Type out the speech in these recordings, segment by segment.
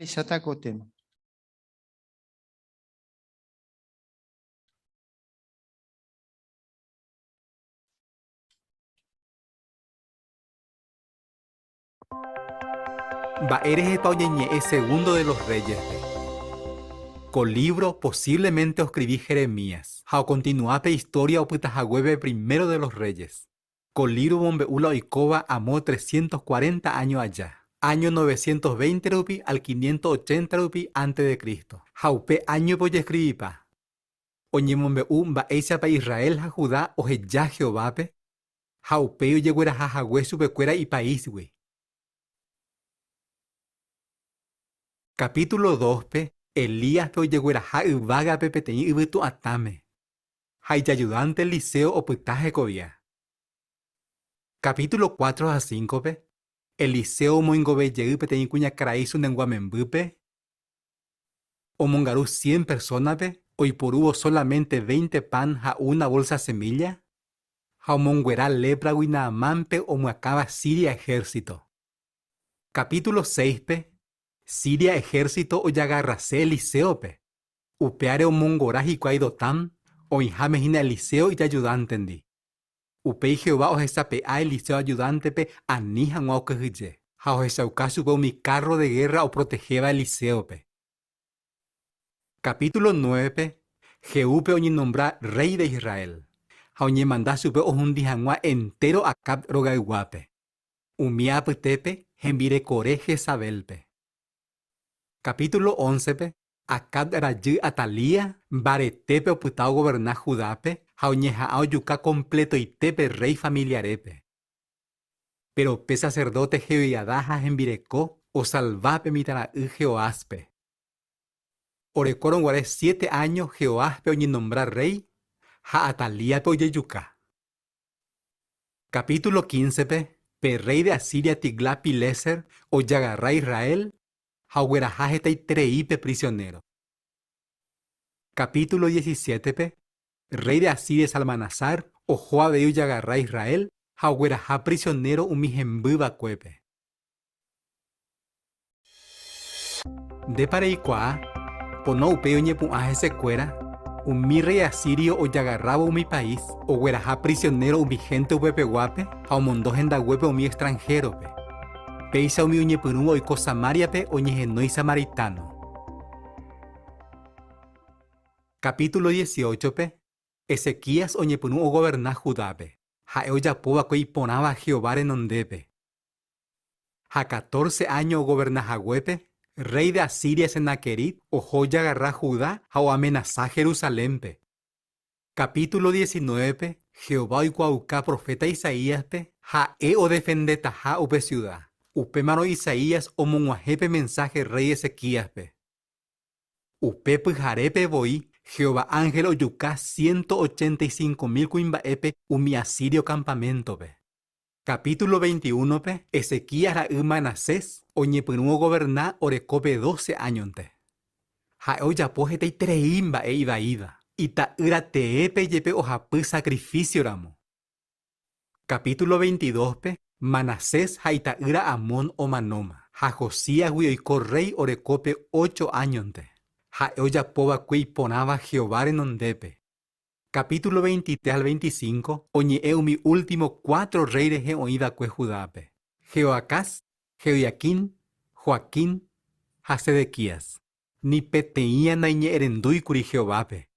Jahecháta ko téma. Mba'érehepa oñeñe'ẽ Segundo de los Reyes-pe? Ko lívro posívlemente oskrivi Jeremías, ha okontinua pe istória opytahaguépe Primero de los Reyes. Ko lívro omombe'u la oikóva amo trescientos cuarenta áño aja, áño novecientos veinte rupi al quinientos ochenta rupi ánte de Cristo, ha upe áñope ojeskrivipa. Oñemombe'u mba'éichapa Israel ha Judá oheja Jehovápe ha upéi ojegueraha hague chupekuéra ipaísgui. Capítulo dóspe, Elíaspe ojegueraha yvágape peteĩ yvytu atãme, ha ijajudánte Eliseo opyta hekovia. Capítulo cuatro ha cíncope, Eliseo omoingove jey peteĩ kuñakarai Sunengua membýpe, omongaru cien persónape oiporúvo sólamente veinte pan ha una bolsa semílla, ha omonguera lépragui Naamánpe omyakãva Siria ehérsito. Capítulo séispe, Siria ehérsito ojagarrase Eliséope, upéare omongora hikuái Dotán, oĩháme hína Eliseo ijajudántendi. Upéi Jehová ohesape'a Eliseo ajudántepe ani hag̃ua okyhyje, ha ohechauka chupe umi kárro de gérra oprotehéva Eliséope. Capítulo nuévepe, Jehúpe oñenombra rréi de Israel, ha oñemanda chupe ohundi hag̃ua entéro Acab rogayguápe, umi apytépe hembirekore Jezabélpe. Capítulo óncepe, Acab rajy Atalía mbaretépe opyta ogoverna Judápe ha oñeha'ã ojuka kompletoite pe rréi familiarépe. Péro pe saserdóte Jehoiadá ha hembireko osalva pe mitãra'y Jehoáspe. Orekórõ guare siete áño Jehoáspe oñenombra rréi ha Atalíape ojejuka. Capítulo quíncepe, pe rréi de Asiria Tiglat-Piléser ojagarra Israel ha ogueraha hetaitereípe prisionéro. Capítulo diecisiétepe, rréi de Asiria Salmanasar oho avei ojagarra Israel ha ogueraha prisionéro umi hemby va'ekuépe. Ndépa reikuaa, pono upéi oñepu'ã hesekuéra, umi rréi asírio ojagarrávo umi país, ogueraha prisionéro umi hénte upepeguápe ha omondo hendaguépe umi extranhérope. Péicha umi oñepyrũva oiko Samáriape oñehenói samaritáno. Capítulo dieciocho-pe, Ezequías oñepyrũ ogoverna Judápe. Ha'e ojapo va'ekue iporãva Jehová renondépe. Ha catorce áño ogoverna haguépe, rréi de Asiria Senaquerib oho ojagarra Judá ha oamenasa Jerusalénpe. Capítulo diecinuévepe, Jehová oikuaauka proféta Isaíaspe ha'e odefendetaha upe siuda. Upémarõ Isaías omog̃uahẽ pe mensáhe rréi Ezequíaspe. Upe pyharépe voi, Jehová ánhel ojuka ciento ochenta y cinco mil kuimba'épe umi asírio kampaméntope. Capítulo veintiúnope, Ezequías ra'y Manasés oñepyrũ ogoverna orekópe doce áñonte. Ha'e ojapo hetaiterei mba'e ivaíva, ita'ýra teépe jepe ohapy sakrifísioramo. Capítulo veintidóspe, Manasés ha ita'ýra Amón omanóma, ha Josíasgui oiko rréi orekópe ocho áñonte. Ha'e ojapo va'ekue iporãva Jehová renondépe. Capítulo veintitrés al veinticinco oñe'ẽ umi último cuatro rréi rehe oĩ va'ekue Judápe, Jehoacaz, Jehoiaquim, Joaquín ha Sedequías. Ni peteĩva naiñe'ẽrendúikuri Jehovápe.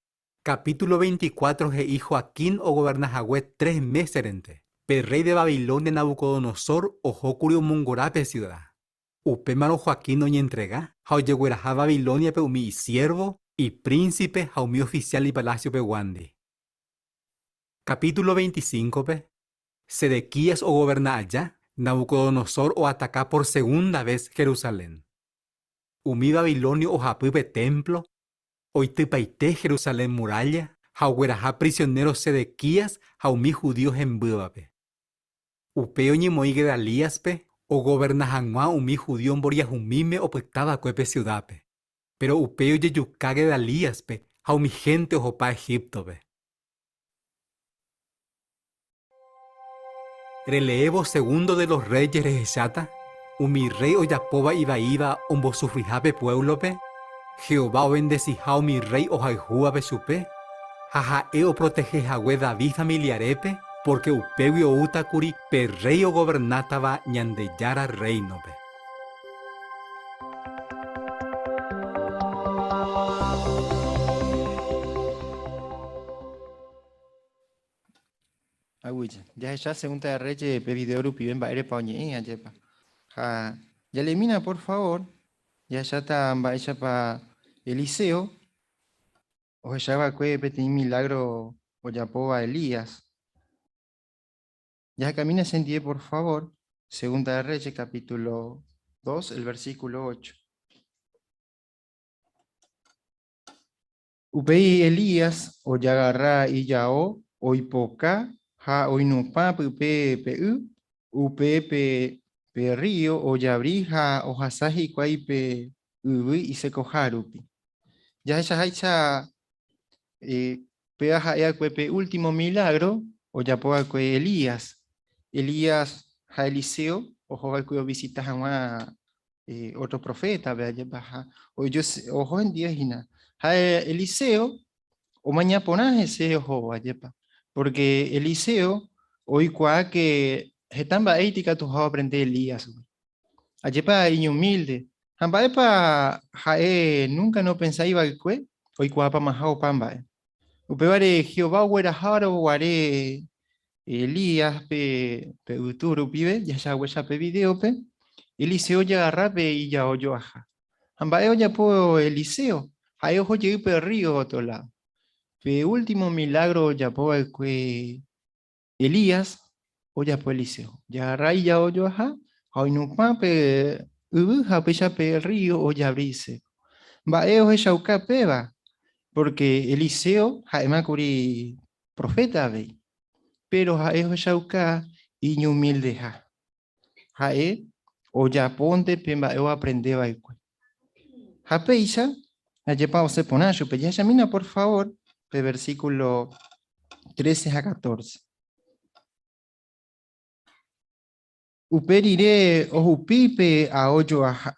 Capítulo veinticuatro he'i Joaquín ogoverna hague tres méserente. Pe rréi de Babilonia Nabucodonosor ohókuri omongora pe siuda. Upémarõ Joaquín oñentrega ha ojegueraha Babilóniape umi isiérvo, iprínsipe ha umi ofisiál ipalásiopeguándi. Capítulo veinticíncope, Sedequías ogoverna aja, Nabucodonosor oataka por segunda ves Jerusalén. Umi babilonio ohapy pe témplo, oitypaite Jerusalén murálla ha ogueraha prisionéro Sedequías ha umi judío hembývape. Upéi oñemoĩ Guedalíaspe ogoverna hag̃ua umi judío mboriahumíme opyta va'ekue pe siudápe. Péro upéi ojejuka Guedalíaspe ha umi hénte ohopa Egíptope. Releévo Segundo de los Reyes rehecháta. umi rréi ojapóva ivaíva ombosufriha pe puévlope, Jehová ovendesiha umi rréi ohayhúvape chupe, ha ha'e oprotehe hague David familiarépe pórke upégui oúta kuri pe rréi ogovernátava Ñandejára Rréinope. Aguyje. Jahecha Segunda de Reyes pe video rupive mba'érepa oñe'ẽ ajépa. Ha jaleemína por favor, jahecháta mba'éichapa Eliseo ohecha va'ekue peteĩ milagro ojapóva Elías. Jahekamína chendie por favor, Segunda de Reyes capítulo 2, el versículo 8. Upéi Elías ojagarra ijao, oipoka ha oinupã pype pe y, upe pe rrío ojavri ha ohasa hikuái pe yvy isekoha rupi. Jahechaháicha péva ha'e va'ekue pe último milágro ojapo va'ekue Elías. Elías ha Eliseo oho va'ekue ovisita hag̃ua otro profétape, ajépa, ha oho hendie hína. Ha Eliseo omaña porã hese ohóvo, ajépa, pórke Eliseo oikuaa ke heta mba'éiti ikatuha oaprende Elíasgui. Ajépa iñumílde, ha mba'épa ha'e núnka nopensái va'ekue oikuaapamaha opa mba'e. Upévare Jehová oguerahárõ guare Elíaspe pe yvytu rupive, jahecha haguéicha pe vidéope, Eliseo ojagarra pe ijao jo'aha. Ha mba'e ojapo Eliseo? Ha'e oho jey pe rrío ótro ládo. Pe último milágro ojapo va'ekue Elías, ojapo Eliseo. Ojagarra ijao jo'aha ha oinupã pe yvy ha upéicha pe rrío ojavri iséko. Mba'e ohechauka péva? Pórke Eliseo ha'éma kuri proféta avei. Péro ha'e ohechauka iñumildeha. Ha'e ojapónte pe mba'e oaprende va'ekue. Ha péicha, ajépa osẽ porã chupe. Jahechamína por favor pe versíkulo 13 ha 14. Upe rire ohupi pe ao jo'aha,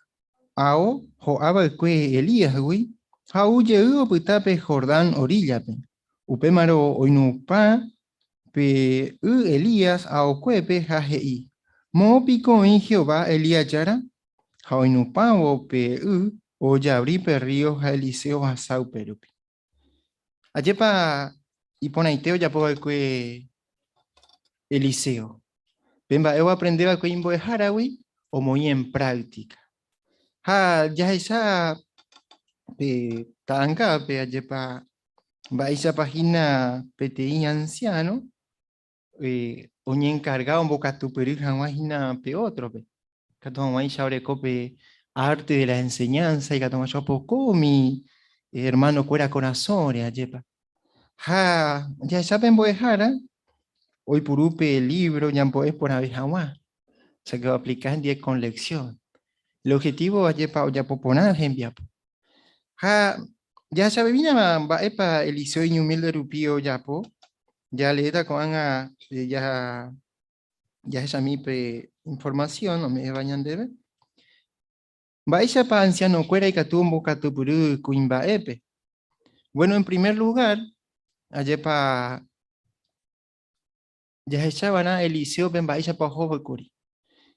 ao ho'a va'ekue Elíasgui ha ou jey opyta pe Jordán oríllape. Upémarõ oinupã pe y Elías aokuépe ha he'i, Moõ piko oĩ Jehová Elías Jára? Ha oinupãvo pe y, ojavri pe rrío ha Eliseo ohasa upérupi. Ajépa iporãite ojapo va'ekue Eliseo. Pe mba'e oaprende va'ekue imbo'eháragui omoĩ en práctica. Ha jahecha pe ta'angápe ajépa mba'éichapa hína peteĩ ansiáno oñenkarga ombokatupyry hag̃ua hína pe ótrope. Ikatu hag̃uáicha oreko pe arte de la enseñanza, ikatu hag̃uáicha opoko umi hermano-kuéra korasõre, ajépa. Ha jahecha pe mbo'ehára oipuru pe lívro ñambo'e porãve hag̃ua, o sea que oaplika hendie con lección. El objetivo ajépa ojapo porã hembiapo. Ha jahechavemína mba'épa Eliseo iñumílde rupi ojapo, jaleéta ko'ág̃a jahechami pe informasión ome'ẽva ñandéve. Mba'éichapa ansianokuéra ikatu ombokatupyry kuimba'épe? Bueno, en primer lugar, ajépa jahechava'erã Eliseope mba'éichapa ohóvo kuri.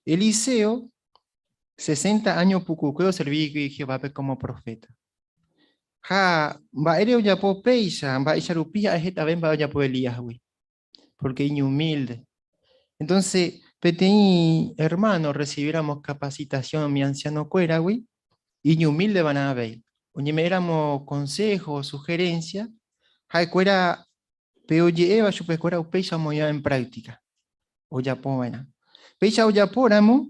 Eliseo, 60 áño pukukue oservi Jehovápe kómo proféta. Ha mba'ére ojapo péicha, mba'éicha rupi ha'e hetave mba'e ojapo Elíasgui? Pórke iñumílde. Entonce, peteĩ ermáno orresivíramo kapasitasión umi ansianokuéragui, iñumílde va'erã avei. Oñeme'ẽramo konsého, suherénsia, ha'ekuéra Pe oje'éva chupekuéra upéicha omoĩva en práctica, ojapova'erã. Péicha ojapóramo,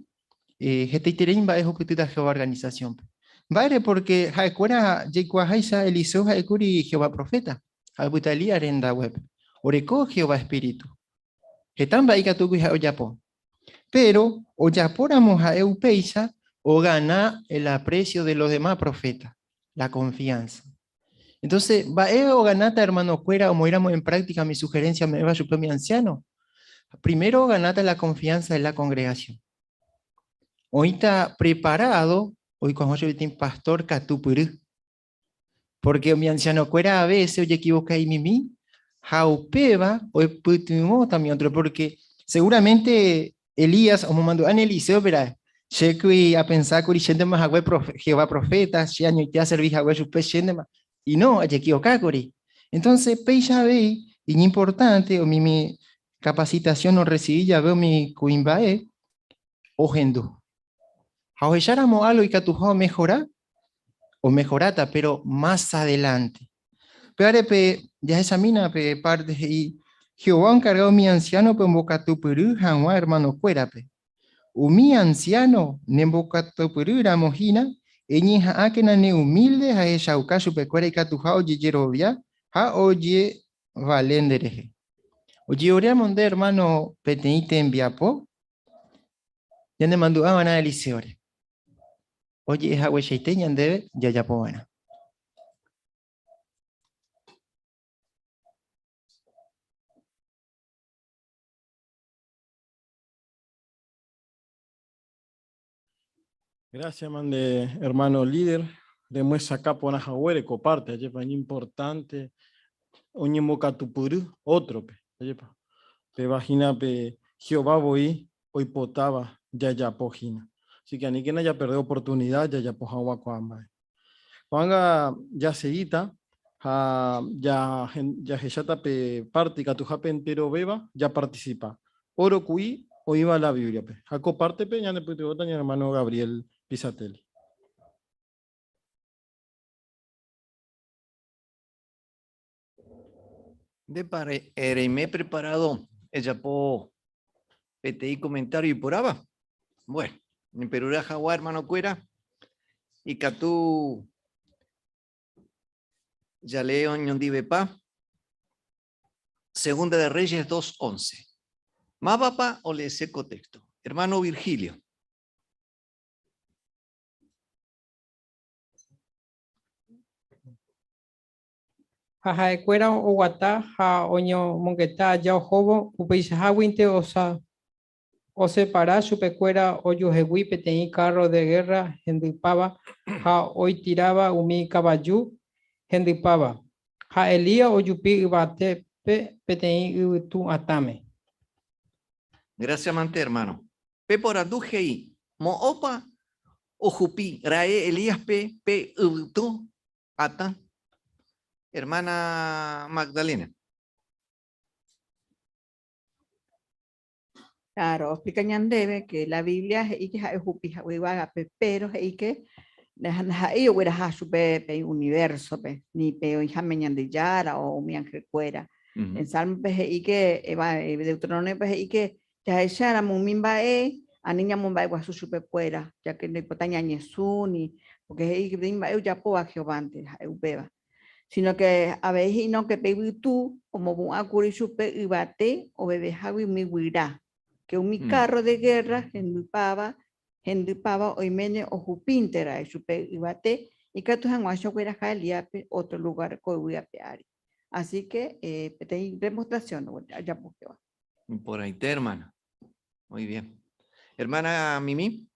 hetaiterei mba'e ohupytýta Jehová organisasiónpe. Mba'ére? Pórke ha'ekuéra jaikuaaháicha Eliseo ha'ékuri Jehová proféta, ha opyta Elías rendaguépe. Oreko Jehová espíritu. Heta mba'e ikatúgui ha'e ojapo. Péro ojapóramo ha'e upéicha, ogana el aprecio de los demás profetas, la confianza. Entonces, mba'e oganáta hermanokuéra omoĩramo en práctica umi sugerencia ome'ẽva chupe umi anciano? Primero oganáta la confianza de la congregación. Oĩta preparado oiko hag̃ua chupe peteĩ pastor katupyry. Porque umi ancianokuéra a veces ojequivoca'imimi ha upéva oipytyvõta umi otro, porque seguramente Elías omomandu'áne Eliseope ra'e, Chékuri apensa kuri chéntema hague Jehová profeta, che añoite aservi hague chupe chéntema, y no, ajequivoca kuri. Entonces péicha avei iñimportante umi capacitación orrecibi jave umi kuimba'e ohendu. Ha ohecháramo algo ikatuha omehora, omehoráta, pero más adelante. Upévare pe jahechamína pe parte he'i, Jehová onkarga umi ansiánope ombokatupyry hag̃ua ermanokuérape. Umi ansiáno nembokatupyrýramo hína, eñeha'ãkena neumílde ha ehechauka chupekuéra ikatuha ojejerovia ha ojevale nderehe. Oje'oréamo nde ermáno peteĩ tembiapo, ñanemandu'a va'erã Eliséore. Oje'e hagueichaite ñandéve jajapo va'erã. Gracias, mande, hermano líder. Remyesakã porã haguére ko parte, ajépa iñimportante oñembokatupyry ótrope, ajépa. Péva hína pe Jehová voi oipotáva jajapo hína. Así que aníkena japerde oportunidad jajapo hag̃ua ko'ã mba'e. Ko'ág̃a jasegíta ha jahecháta pe párte ikatuhápe enterovéva japartisipa. Óro ku'i oĩva la Bíbliape. Ha ko pártepe ñanepytyvõta ñane ermáno Gabriel Pisatelli. Ndépa reime preparado ejapo peteĩ comentario iporãva? Bueno, ñeperurã hag̃ua hermanokuéra, ikatu jalee oñondivepa Segunda de Reyes 2.11. Mávapa oleese ko texto? Hermano Virgilio. Ha ha'ekuéra oguata ha oñomongeta aja ohóvo, upeichaháguinte osepara chupekuéra ojuehegui peteĩ kárro de gérra hendypáva ha oitiráva umi kavaju hendypáva, ha Elías ojupi yvatépe peteĩ yvytu atãme. Gracias mante hermano. Pe porandu he'i, Mo'õpa ojupi ra'e Elíaspe pe yvytu atã? Hermana Magdalena. Claro, oexplica ñandéve que la Biblia he'i que ha'e ohupi hague yvágape, pero he'i que ndaha'éi ogueraha chupe pe universo-pe, ni pe oĩháme Ñandejára o umi angelkuéra. En Salmo-pe he'i que, Deuteronomio-pe he'i que Jahecháramo umi mba'e, ani ñamomba'eguasu chupekuéra, ya que ndoipotái ñañesũ ni, porque he'i peteĩ mba'e ojapóva Jehovánte, ha'e upéva. Sino que avei he'íno que pe yvytu omopu'ã kuri chupe yvate ovevehágui umi guyra, que umi carro de guerra hendypáva, hendypáva oiméne ohupínte ra'e chupe yvate ikatu hag̃uáicha ogueraha Elíaspe ótro lugár ko yvy ape ári. Así que peteĩ demostración ajapo Jehová. Iporãite, hermana. Muy bien. Hermana Mimi.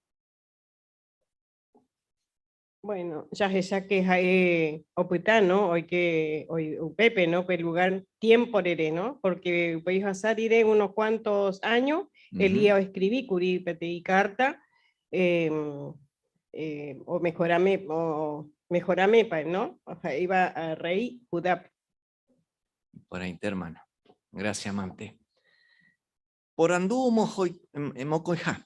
Bueno, jahecha que ha'e opyta, ¿no? Oike upépe, ¿no? Pe lugar tiempo rire, ¿no? Porque upéi ohasa rire unos cuantos años, Elías oescribi kuri peteĩ carta, o mejorame, o mejoramépa, ¿no? Ha'éva rey Judápe. Iporãite hermano. Gracias mante. Porandu mokõiha.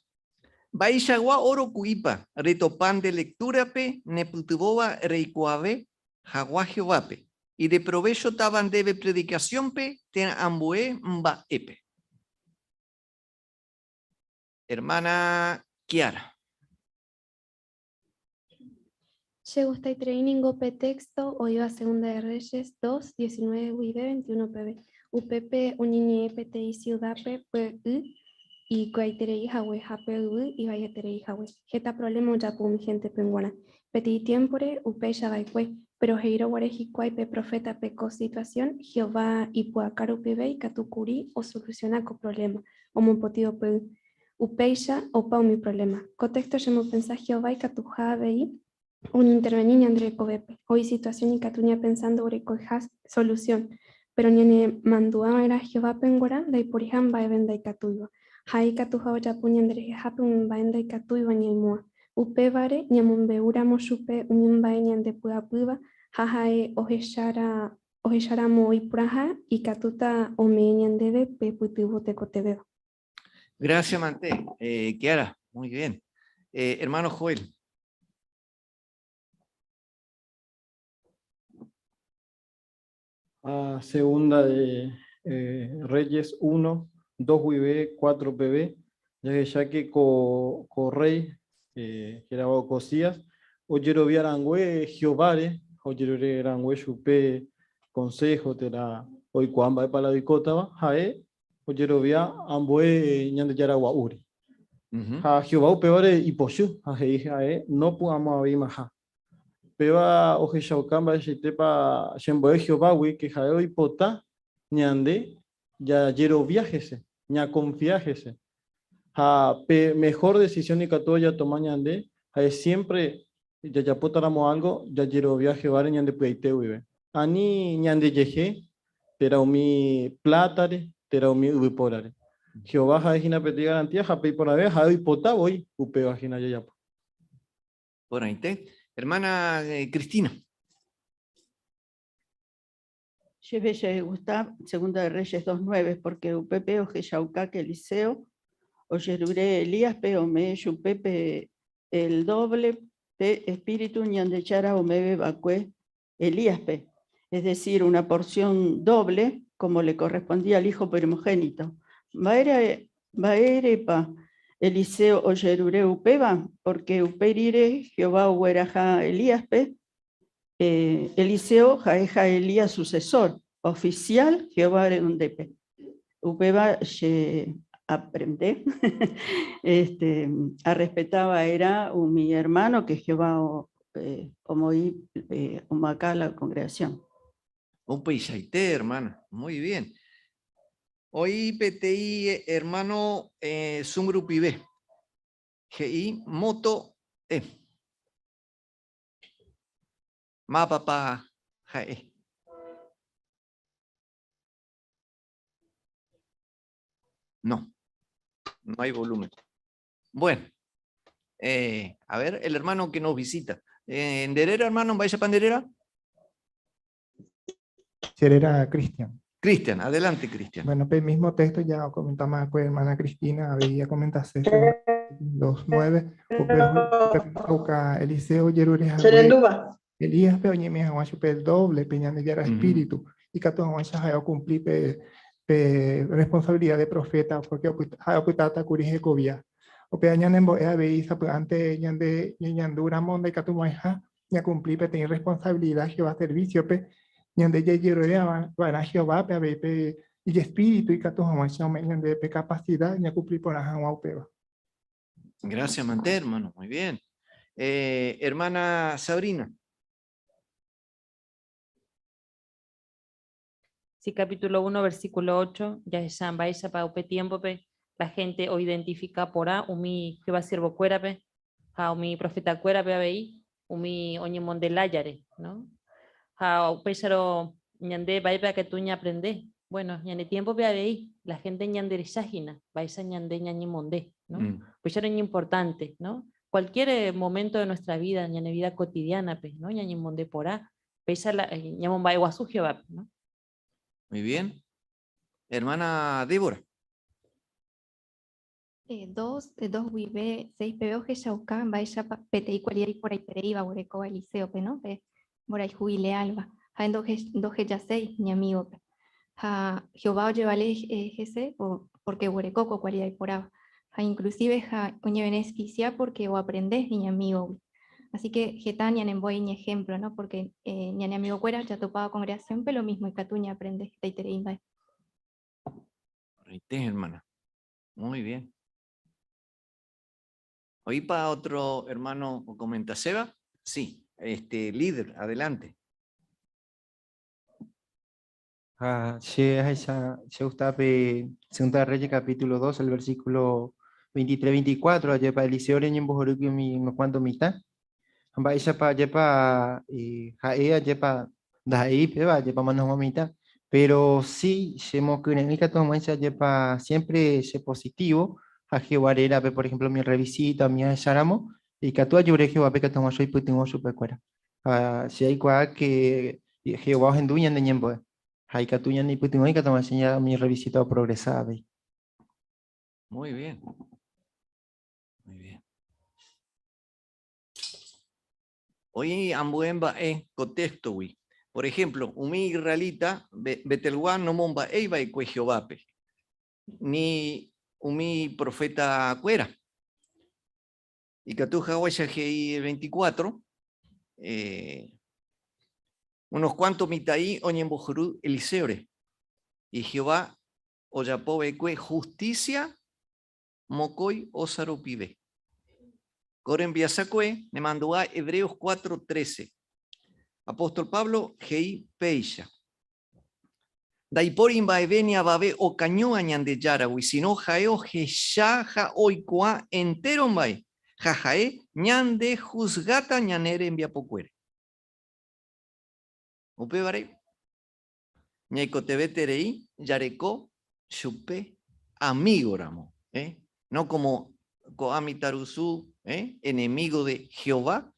Mba'eichagua óro ku'ípa retopa nde lectura-pe nepytyvõva reikuaave hag̃ua Jehovápe, ideprovéchotava ndéve predikasiónpe térã ambue mba'épe? Hermana Kiara. Chegustaiterei ningo pe téxto oĩva Segunda de Reyes 2, 19 guive 21 peve. Upépe oñeñe'ẽ peteĩ siudápe pe y ikuaaiterei hague ha pe yvy ivaieterei hague. Heta provléma ojapo umi héntepe g̃uarã. Peteĩ tiémpore upéicha va'ekue, péro he'írõ guare hikuái pe profétape ko situasión, Jehová ipu'aka rupive ikatu kuri osolusiona ko provléma, omopotĩvo pe y. Upéicha opa umi provléma. Ko téxto chemopensa Jehová ikatuha avei oñeinterveni ñande rekovépe. Oĩ situasión ikatu ñapensa ndoguerekoiha solusión, péro ñanemandu'ava'erã Jehovápe g̃uarã ndaiporiha mba'eve ndaikatúiva. Ha'e ikatuha ojapo ñanderehehápe umi mba'e ndaikatúiva ñaimo'ã. Upévare ñamombe'úramo chupe umi mba'e ñandepy'apýva ha ha'e ohecharamo oĩ porãha, ikatúta ome'ẽ ñandéve pe pytyvõ tekotevẽva. Gracias, Mante. Eh, Kiara, muy bien. Eh, hermano Joel. A segunda de eh, Reyes 1, 2 guive, 4 peve, jahecháke ko, ko rréi, eh, hérava Ocozías, ojerovia rangue Jehováre ha ojerure rangue chupe konsého térã oikuaa mba'épa la oikótava, ha'e ojerovia ambue Ñandejára gua'úre. Ha Jehová upévare ipochy ha he'i ha'e nopu'ãmo'ãveimaha. Péva ohechauka mba'eichaitépa chembo'e Jehovágui ke ha'e oipota ñande jajerovia hese, ñakonfia hese. Ha pe mehór desisión ikatúva jatoma ñande ha'e siémpre jajapótaramo álgo jajerovia Jehováre ñande py'aite guive. Ani ñandejehe térã umi plátare térã umi yvypórare. Jehová ha'e hína peteĩ garantía ha pe iporãvéva ha'e oipota voi upéva hína jajapo. Porãite. Hermana eh, Cristina. Chéve chegusta Segunda de Reyes 2.9, porque upépe ohechauka que Eliseo ojerure Elíaspe ome'ẽ chupe pe el doble pe espíritu Ñandejára ome'ẽ va'ekue Elíaspe, es decir, una porción doble como le correspondía al hijo primogénito. Mba'ére, mba'érepa Eliseo ojerure upéva? Porque upe rire Jehová ogueraha Elíaspe, eh, Eliseo ha'eha Elías sucesor oficial Jehová renondépe. Upéva che aprende este, arrespetava'erã umi hermano que Jehová o, eh, omoĩ eh, omoakã la congregación. Upeichaite, hermana. Muy bien. Oĩ peteĩ hermano eh, Zoom rupive. He'i moto E. Mávapa ha'e? No, no hay volumen. Bueno, eh, a ver, el hermano que nos visita. Eh, Nderera, hermano, ¿vais a Nderera? Serera Cristian. Cristian, adelante, Cristian. Bueno, el mismo texto ya comentaba con hermana Cristina, había comentado 2.9, Eliseo ojerure hague Elíaspe oñeme'ẽ hag̃ua chupe el doble pe Ñandejára espíritu, ikatu hag̃uáicha ha'e okumpli pe pe responsabilidad de profeta, porque ha'e opytáta kuri hekovia. Upéva ñanembo'e avei sapy'ánte ñande ñañandúramo ndaikatumo'ãiha ñakumpli peteĩ responsabilidad Jehová servicio-pe, ñande jajerure va'erã Jehovápe avei pe ijespíritu ikatu hag̃uáicha ome'ẽ ñandéve pe capacidad ñakumpli porã hag̃ua upéva. Gracias, Mante, hermano. Muy bien. Eh, hermana Sabrina. Sí, capítulo 1, versículo 8, jahecha mba'éichapa upe tiémpope la hénte oidentifika porã umi Jehová siervokuérape ha umi profetakuérape avei umi oñemonde lájare, no? Ha upéicharõ ñande mba'épa katu ñaaprende? Bueno, ñane tiémpope avei la hénte ñanderecha hína mba'éicha ñande ñañemonde, no? Upéicharõ iñimportánte, no? Cualquier eh, momento de nuestra vida, ñane vida cotidiana-pe, no? Ñañemonde porã, péicha la, eh, ñamomba'eguasu Jehovápe, no? Muy bien. Hermana Débora. 2, 2 guive 6 peve ohechauka mba'éichapa peteĩ kualida iporãitereíva oguerekóva Eliseo-pe, no? Pe mborayhu ileálva. Ha'e ndohejaséi iñamígope. Ha Jehová ojevale hese pórke oguereko ko kualida iporãva. Ha inklusíve ha oñevenefisia pórke oaprende iñamígogui. Así ke heta ñanembo'e iñehémplo, no? Pórke ñane amigokuéra jatopáva kongregasiónpe lo mísmo ikatu ñaaprende hetaiterei mba'e. Porãite, hermana. Muy bien. Oĩpa otro hermano okomentaséva? Sí, este, líder, adelante. Ha che ahecha, che gusta pe Segunda de Reyes capítulo 2, el versículo 23, 24, ajépa Eliseo reñembohorýgui umi unos cuanto mitã. Ha mba'éichapa ajépa ha'e ajépa ndaha'éi péva ajépa omano hag̃ua mitã. Pero si chemokyre'ỹ ikatu hag̃uáicha ajépa siempre che positivo ha Jehová rérape, por ejemplo, umi revisita, umi ahecháramo, ikatu ajure Jehovápe ikatu hag̃ua che oipytyvõ chupekuéra. Ha che aikuaa ke Jehová ohendu ñane ñembo'e ha ikatu ñaneipytyvõ ikatu hag̃uáicha umi revisita oprogresa avei. Muy bien. Muy bien. Oĩ ambue mba'e ko téxtogui. Por ejemplo, umi israelita Betelgua nomomba'éi va'ekue Jehovápe, ni umi profetakuéra. Ikatu haguéicha he'i el 24, eh, unos cuantos mitã'i oñembohory Eliseore, y Jehová ojapo va'ekue justicia mokõi osa rupive. Ko rembiasakue nemandu'a Hebreos 4:13. Apóstol Pablo he'i péicha, Ndaipóri mba'eve ni avave okañýva Ñandejáragui, síno ha'e ohecha ha oikuaa entéro mba'e, ha ha'e ñandehusgáta ñane rembiapokuére. Upévare, ñaikotevẽterei jareko chupe amígo ramo, no como ko'ã mitãrusu enemigo de Jehová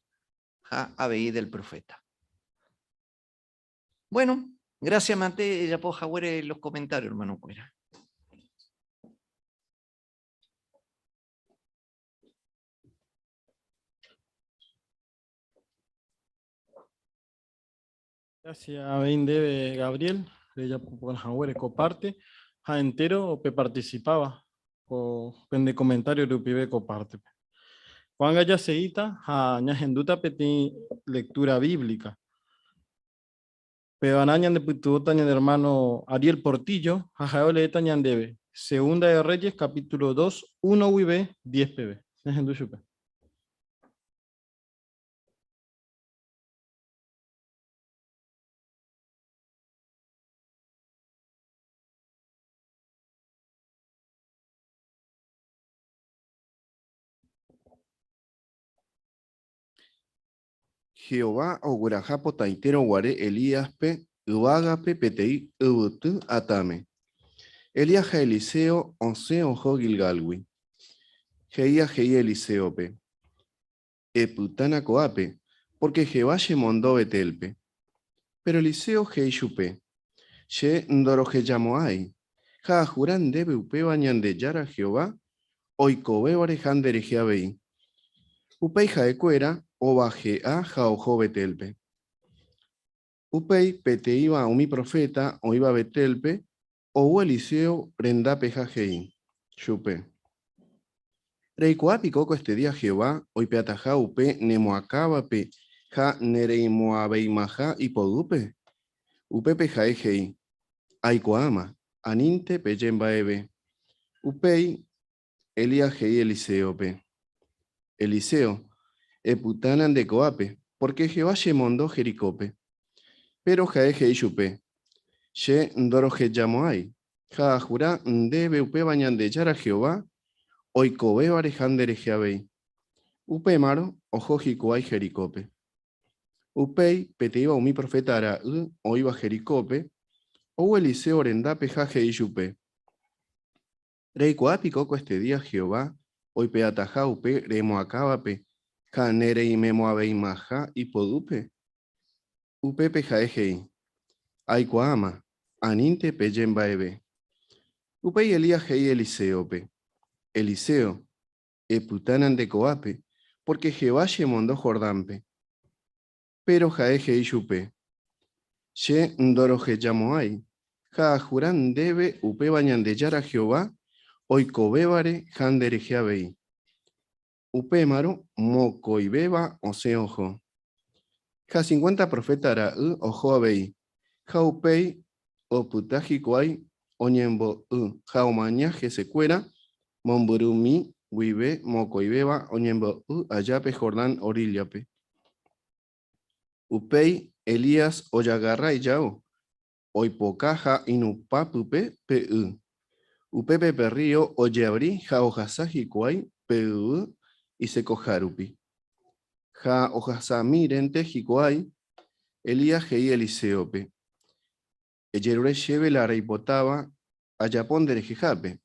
ha avei del profeta. Bueno, gracias mante ejapo haguére los comentarios, hermanokuéra. Gracias avei ndéve Gabriel, rejapo porã haguére ko parte ha entero pe participáva ko pende comentario rupive ko parte-pe. Ko'ág̃a jaseíta ha ñahendúta peteĩ lectura bíblica. Pevarã ñandepytyvõta ñane hermano Ariel Portillo ha ha'e oleéta ñandéve Segunda de Reyes capítulo 2, 1 guive 10 peve. Ñahendu chupe. Jehová ogueraha potãitérõ guare Elíaspe yvágape peteĩ yvyty atãme. Elías ha Eliseo osẽ oho Guilgálgui. He'i he'i Eliséope, Epytána ko'ápe, pórke Jehová chemondo Betélpe. Péro Eliseo he'i chupe, Che ndorohejamo'ãi, ha ahura ndéve upéva Ñandejára Jehová oikovévare ha nderehe avei. Upéi ha'ekuéra ovahe'a ha oho Betélpe. Upéi peteĩva umi proféta oĩva Betélpe Ou Eliseo rendápe ha he'i chupe, Reikuaa piko ko este día Jehová oipe'ataha upe nemoakãvape ha nereimo'ãveimaha ipoguýpe? Upépe ha'e he'i, Aikuaáma, anínte peje mba'eve. Upéi Elías he'i Eliséope, Eliseo, epytána nde ko'ápe, pórke Jehová chemondo Jericópe. Péro ha'e he'i chupe, Che ndorohejamo'ãi, ha ahura ndéve upéva Ñandejára Jehová oikovévare ha nderehe avei. Upémarõ oho hikuái Jericópe. Upéi, peteĩva umi proféta ra'y oĩva Jericópe, ou Eliseo rendápe ha he'i chupe, Reikuaa piko ko este día Jehová oipe'ataha upe remoakãvape ha nereimemo'ãveimaha ipoguýpe? Upépe ha'e he'i, Aikuaáma, anínte peje mba'eve. Upéi Elías he'i Eliséope, Eliseo, epytána nde ko'ápe, pórke Jehová chemondo Jordánpe. Péro ha'e he'i chupe, Che ndorohejamo'ãi, ha ahura ndéve upéva Ñandejára Jehová oikovévare ha nderehe avei. Upémarõ mokõivéva osẽ oho. Ha cincuenta proféta ra'y oho avei, ha upéi opyta hikuái oñembo'y ha omaña hesekuéra mombyrymi guive mokõivéva oñembo'y aja pe Jordán oríllape. Upéi Elías ojagarra ijao, oipoka ha inupã pype pe y. Upépe pe rrío ojeavri ha ohasa hikuái pe yvy isekoha rupi. Ha ohasamírente hikuái, Elías he'i Eliséope, Ejerure chéve la reipotáva ajapo nderehehápe,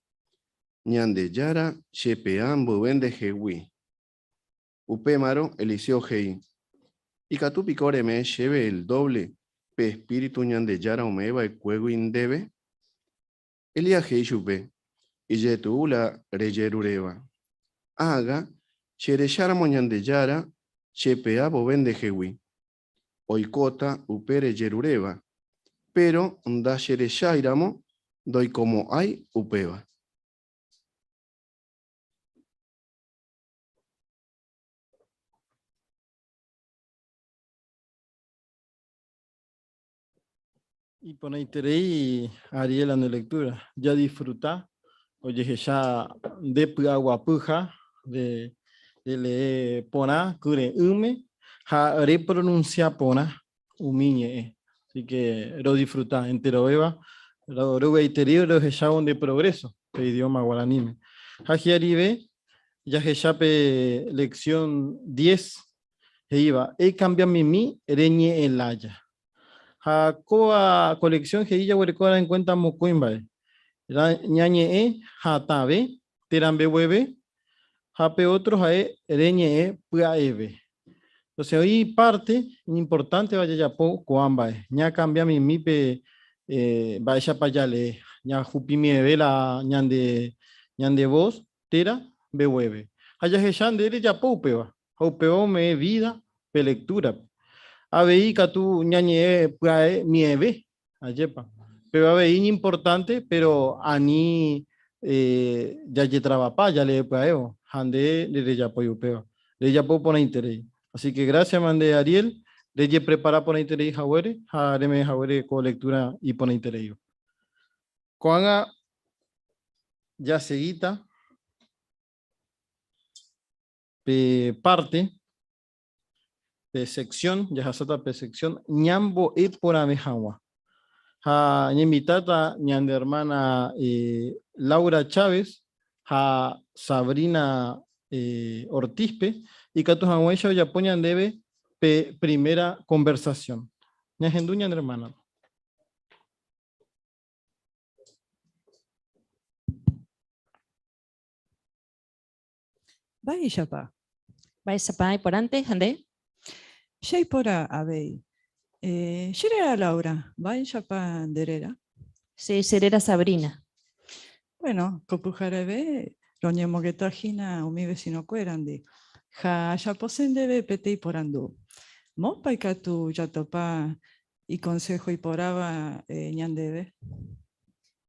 Ñandejára chepe'a mboyve ndehegui. Upémarõ Eliseo he'i, Ikatu piko reme'ẽ chéve el dóvle pe espíritu Ñandejára ome'ẽ va'ekuégui ndéve? Elías he'i chupe, Ijetu'u la rejeruréva. Ágã che recháramo Ñandejára chepe'a vove ndehegui, oikóta upe rejeruréva, péro ndacherecháiramo ndoikomo'ãi upéva. Iporãiterei Ariela nde lectura, jadisfruta ojehecha nde py'aguapyha de relee porã kyre'ỹme ha repronuncia porã umi ñe'ẽ. Así que rodisfruta enterovéva, rovy'aiterei rohechávo nde progreso pe idioma guaraníme. Ha hi'arive jahecha pe lección 10 he'íva, Ekambia mimi reñe'ẽ lája. Ha kóva colección he'i jaguerekóva en cuenta mokõi mba'e. Ñañe'ẽ hatãve térã mbegueve ha pe otro ha'e reñe'ẽ pya'eve. Entonces oĩ parte iñimportánteva jajapo ko'ã mba'e. Ñakambia mimi pe mba'éichapa jalee, ñahupimieve la ñande ñande voz térã mbegueve. Ha jahecha nde rejapo upéva. ha upéva ome'ẽ vida pe lectura-pe. Avei ikatu ñañe'ẽ pya'e mieve, ajépa. Péva avei iñimportánte, péro ani jajetravapa jalee pya'évo, ha nde nderejapói upéva. Rejapo porãiterei. Así que gracias mande Ariel, rejeprepara porãiterei haguére ha reme'ẽ haguére ko lectura iporãitereíva. Ko'ág̃a jasegíta Pe parte, pe sección, jahasáta pe sección ñambo'e porãve hag̃ua. Ha ñainvitáta ñande hermana Laura Chávez ha Sabrina Ortiz-pe ikatu hag̃uáicha ojapo ñandéve pe primera conversación. Ñahendu ñane hermana-pe. Mba'éichapa? Mba'éichapa iporãnte ha nde? Che iporã avei. Che réra Laura, mba'éichapa nde réra? Che, che réra Sabrina. Bueno, ko pyhareve roñemongeta hína umi vecino-kuérandi ha ajapose ndéve peteĩ porandu. Moõpa ikatu jatopa iconsejo iporãva ñandéve?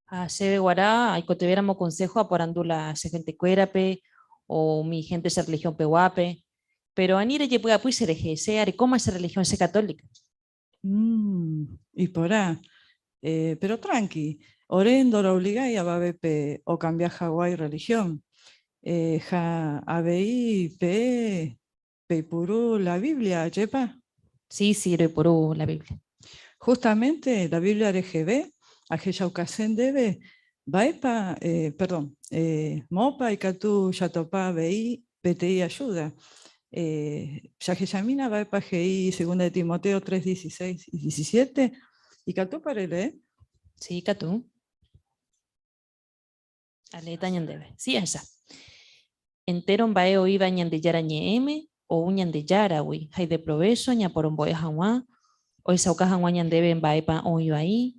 Ha chéve guarã aikotevẽramo consejo aporandu la che gentekuérape o umi gente che religión peguápe. Péro ani rejepy'apy cherehe, che arekóma che religión che católica. Umm, iporã. Péro tranqui, ore ndoroobligái avavépe okambia hag̃ua irreligión. Ha avei peẽ Peipuru la Biblia, ajépa? Sí, sí, roipuru la Biblia. Justamente la Biblia reheve ahechaukase ndéve mba'épa, perdón, moõpa ikatu jatopa avei peteĩ ayuda. Jahechamína mba'épa he'i Segunda de Timoteo 3, 16 y 17. Ikatúpa relee? Sí, ikatu. Aleéta ñandéve. Sí, ahecha. Entéro mba'e oĩva Ñandejára Ñe'ẽme ou Ñandejáragui ha ideprovécho ñaporombo'e hag̃ua, ohechauka hag̃ua ñandéve mba'épa oĩ vai,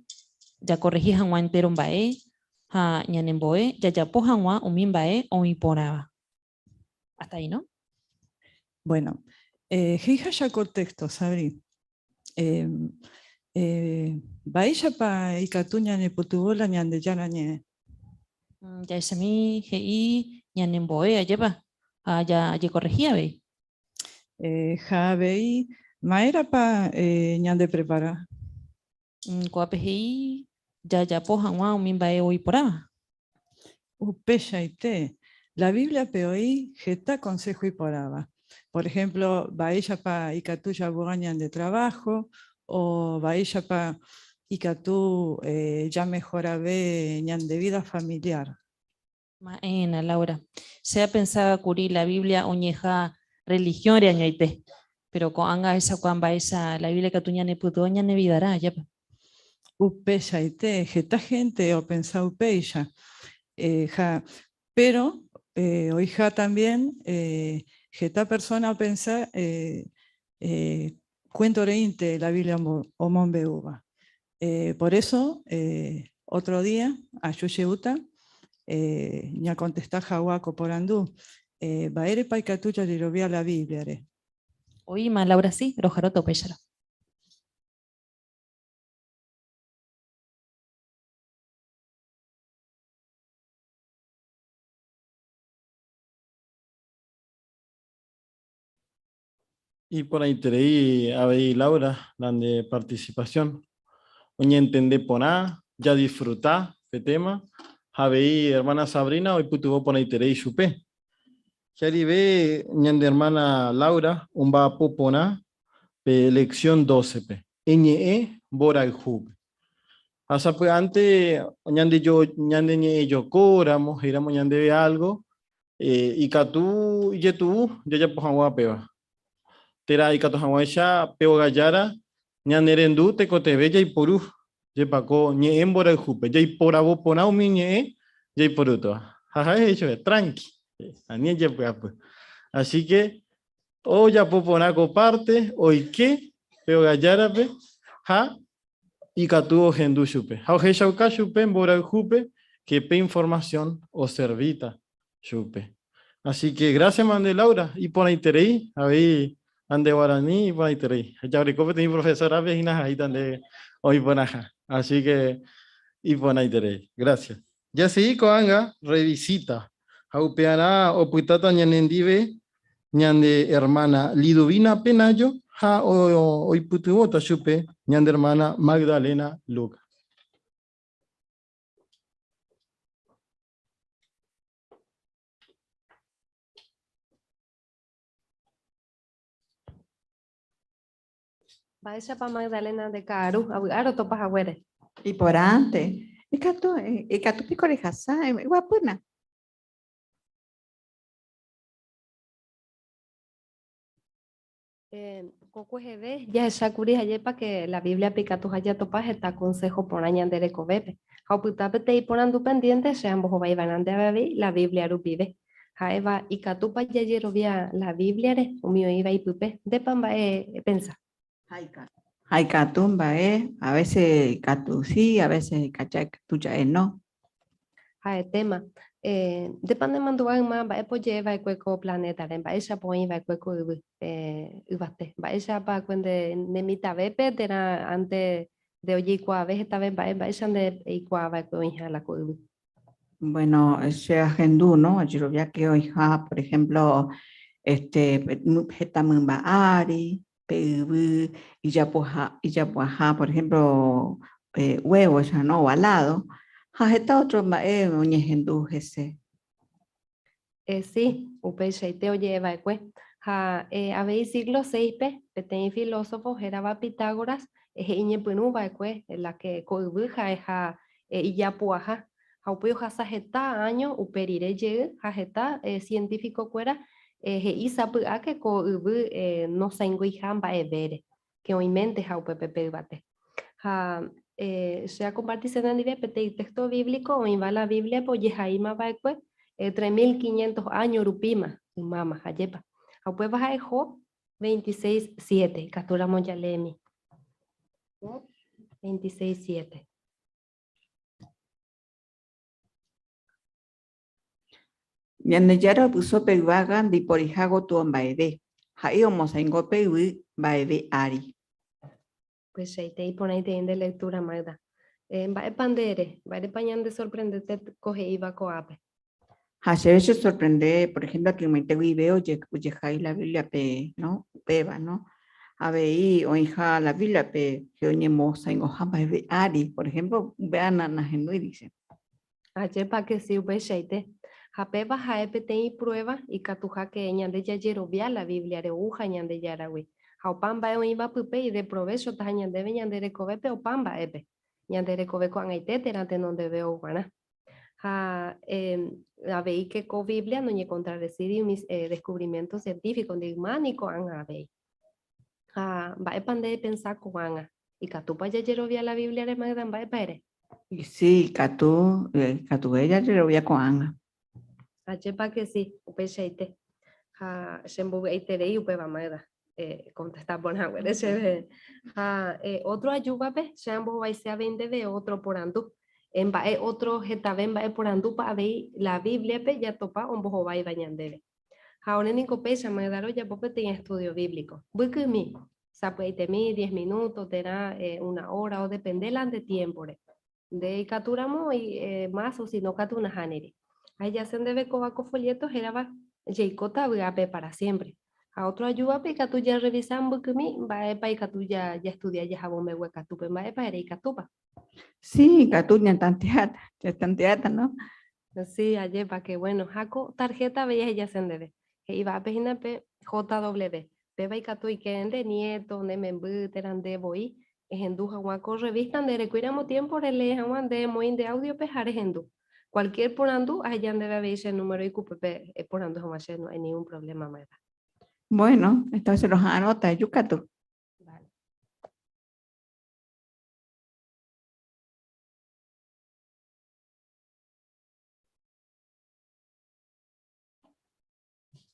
jakorrehi hag̃ua entéro mba'e ha ñanembo'e jajapo hag̃ua umi mba'e oĩ porãva. Hasta ahí, no? Bueno, he'iháicha ko texto, Sabri, Mba'éichapa ikatu ñanepytyvõ la Ñandejára Ñe'ẽ? Jahechami he'i ñanembo'e ajépa ha jajekorrehi avei. Ha avei ma'érapa ñandeprepara? Ko'ápe he'i jajapo hag̃ua umi mba'e oĩ porãva. Upeichaite, la Bíbliape oĩ heta konsého iporãva. Por ehémplo, mba'éichapa ikatu javy'a ñande traváho, o mba'éichapa Ikatu eh, jamejorave ñande vida familiar. Ma'ẽna, Laura. Che apensaba kuri la Biblia oñe'ẽha religión-re añoite, pero ko'ág̃a ahechakuaa mba'éicha la Biblia katu ñanepytyvõ ñane vidarã ajépa. Upeichaite, heta gente opensa upéicha. Eh, ja, pero eh, oĩha también eh, heta persona opensa eh, eh, cuento reínte la Biblia omombe'úva. Por eso, otro día, aju jeýta, eh, ñakontesta hag̃ua ko porandu. Eh, mba'érepa ikatu jajerovia la Biblia-re. Oĩma, Laura, sí, roha'arõta upéicharõ. Iporãiterei avei Laura la nde participación. Oñentende porã, jadisfruta pe tema ha avei hermana Sabrina oipytyvõ porãiterei chupe. Hi'arive ñande hermana Laura omba'apo porã pe lección 12-pe, eñe'ẽ mborayhúpe. Ha sapy'ánte ñande ñande ñe'ẽjokóramo, he'íramo ñandéve algo, eh, ikatu ijetu'u jajapo hag̃ua péva. Térã ikatu hag̃uáicha pe ogajára ñanerendu tekotevẽ jaiporu jepa ko ñe'ẽ mborayhúpe, jaiporavo porã umi ñe'ẽ jaiporútava. Ha ha'e he'i chupe, tranqui, ani ejepy'apy. Así que ojapo porã ko parte, oike pe ogajárape ha ikatu ohendu chupe. Ha ohechauka chupe mborayhúpe que pe información oservíta chupe. Así que gracias mande Laura, iporãiterei avei ande guarani iporãiterei. Jaguereko peteĩ profesora-pe hína ha'éita nde oĩ porãha. Así que iporãiterei. Gracias. Jasegi ko'ág̃a revisita ha upearã opytáta ñanendive ñande hermana Liduvina Penayo ha oipytyvõta chupe ñande hermana Magdalena Luca. Mba'éichapa Magdalena nde ka'aru, avy'a rotopa haguére. Iporãnte. Ikatu, ikatu piko rehasa, eguapýna. Kokueheve jahechákuri ajépa ke la Bíbliape ikatuha jatopa heta konsého porã ñande rekovépe. Ha opyta peteĩ porandu pendiénte che ambohovaiva'erãnte avei la Biblia rupive. Ha'éva, ikatúpa jajerovia la Bíbliare umi oĩva ipype? Ndépa mba'e epensa? Ha ikatu mba'e, a veces ikatu sí, a veces ikatu ja'e no. Ha'etéma. Eh, ndépa nemandu'a yma mba'épa oje'e va'ekue ko planétare, mba'éichapa oĩ va'ekue ko yvy, eh, yvate. Mba'éichapa va'ekue nde ne mitãvépe térã ante de ojeikuaave hetave mba'e, mba'éicha nde eikuaa va'ekue oĩha la ko yvy. Bueno, che ahendu, no? Ajerovia que oĩha, por ejemplo, este, heta mymba ári, pe yvy ijapuha, ijapuaha, por ejemplo, eh, huevoicha, no? Ovalado, ha heta otro mba'e oñehendu hese. Eh, sí, upeichaite oje'e va'ekue. Ha eh, avei siglo VI-pe, peteĩ filósofo hérava Pitágoras he'i ñepyrũ va'ekue la que ko yvy ha'eha eh, ijapuaha. Ha upéi ohasa heta áño upe rire jey ha heta eh, científico-kuéra eh, he'i sapy'áke ko yvy eh, nosãingoiha mba'evére, ke oĩménteha upépe pe yvate. Ha eh, che akompartise nendive peteĩ texto bíblico oĩva la Biblia-pe ojehaíma va'ekue eh, 3500 áño rupíma, ymáma, ajépa. Ha upéva ha'e Job 26, 7, ikatúramo jaleemi. Job 26, 7. Ñandejára oipyso pe yvága ndaiporiha gotyo mba'eve, ha'e omosãingo pe yvy mba'eve ári. Upeichaite iporãitei nde lectura, Magda. Eh, mba'épa nde ere? Mba'érepa ñandesorprendete ko he'íva ko'ápe? Ha chéve che sorprende, por ejemplo, akymaite guive ojehai la Biblia-pe, no, upéva, no? Avei oĩha la Biblia-pe che oñemosãingoha mba'eve ári, por ejemplo, upéva nahendúi, dice. Ajépa ke si upeichaite. Ha péva ha'e peteĩ prueba ikatuha ke ñande jajerovia la Biblia-re ouha Ñandejáragui. Ha opa mba'e oĩva pype ideprovéchotaha ñandéve ñande rekovépe opa mba'épe. Ñande rekove ko'ag̃aite térã tenondeve ouvarã. Ha avei ke ko Biblia noñekontradesíri umi descubrimiento científico ndi yma ni ko'ág̃a avei. Ha mba'épa nde epensa ko'ág̃a? Ikatúpa jajerovia la Bíbliare Magda? Mba'épa ere? Si, ikatu, ikatuve jajerovia ko'ág̃a. Ajépa ke si, upeichaite. Ha chembovy'aiterei upéva Magda, contesta porã haguére chéve. Ha ótro ajúvape che ambohovaise avei ndéve ótro porandu. Mba'e ótro hetave mba'e porandúpa avei la Bíbliape jatopa ombohováiva ñandéve. Ha ore niko péicha Magda rojapo peteĩ estudio bíblico. Mbykymi, sapy'aitemi, diez minuto térã una hora, odepende la nde tiémpore. Nde ikatúramo más o si no katu nahániri. Ahejase ndéve kóva ko folléto hérava Jeikóta vy'ápe pára siémpre. Ha ótro ajúvape ikatu jarrevisa mbykymi mba'épa ikatu jaestudia jahávo mbeguekatúpe. Mba'épa ere ikatúpa? Sí, ikatu ñatanteáta, ñatanteáta, no? Sí, ajépa, ke bueno. Ha ko tarjeta avei ahejase ndéve. He'íva ápe hína pe JW. Péva ikatu oike nde nieto, nde memby, térã nde voi Ehendu hag̃ua ko rrevísta nde erekuíramo tiémpo relee hag̃ua nde emoĩ nde áudiope ha rehendu. Kualkiér porandu, aheja ndéve avei che número ikupépe eporandu hag̃ua che no hay ningún problema Magda. Bueno, entonces roha'arõta, eju katu. Vale.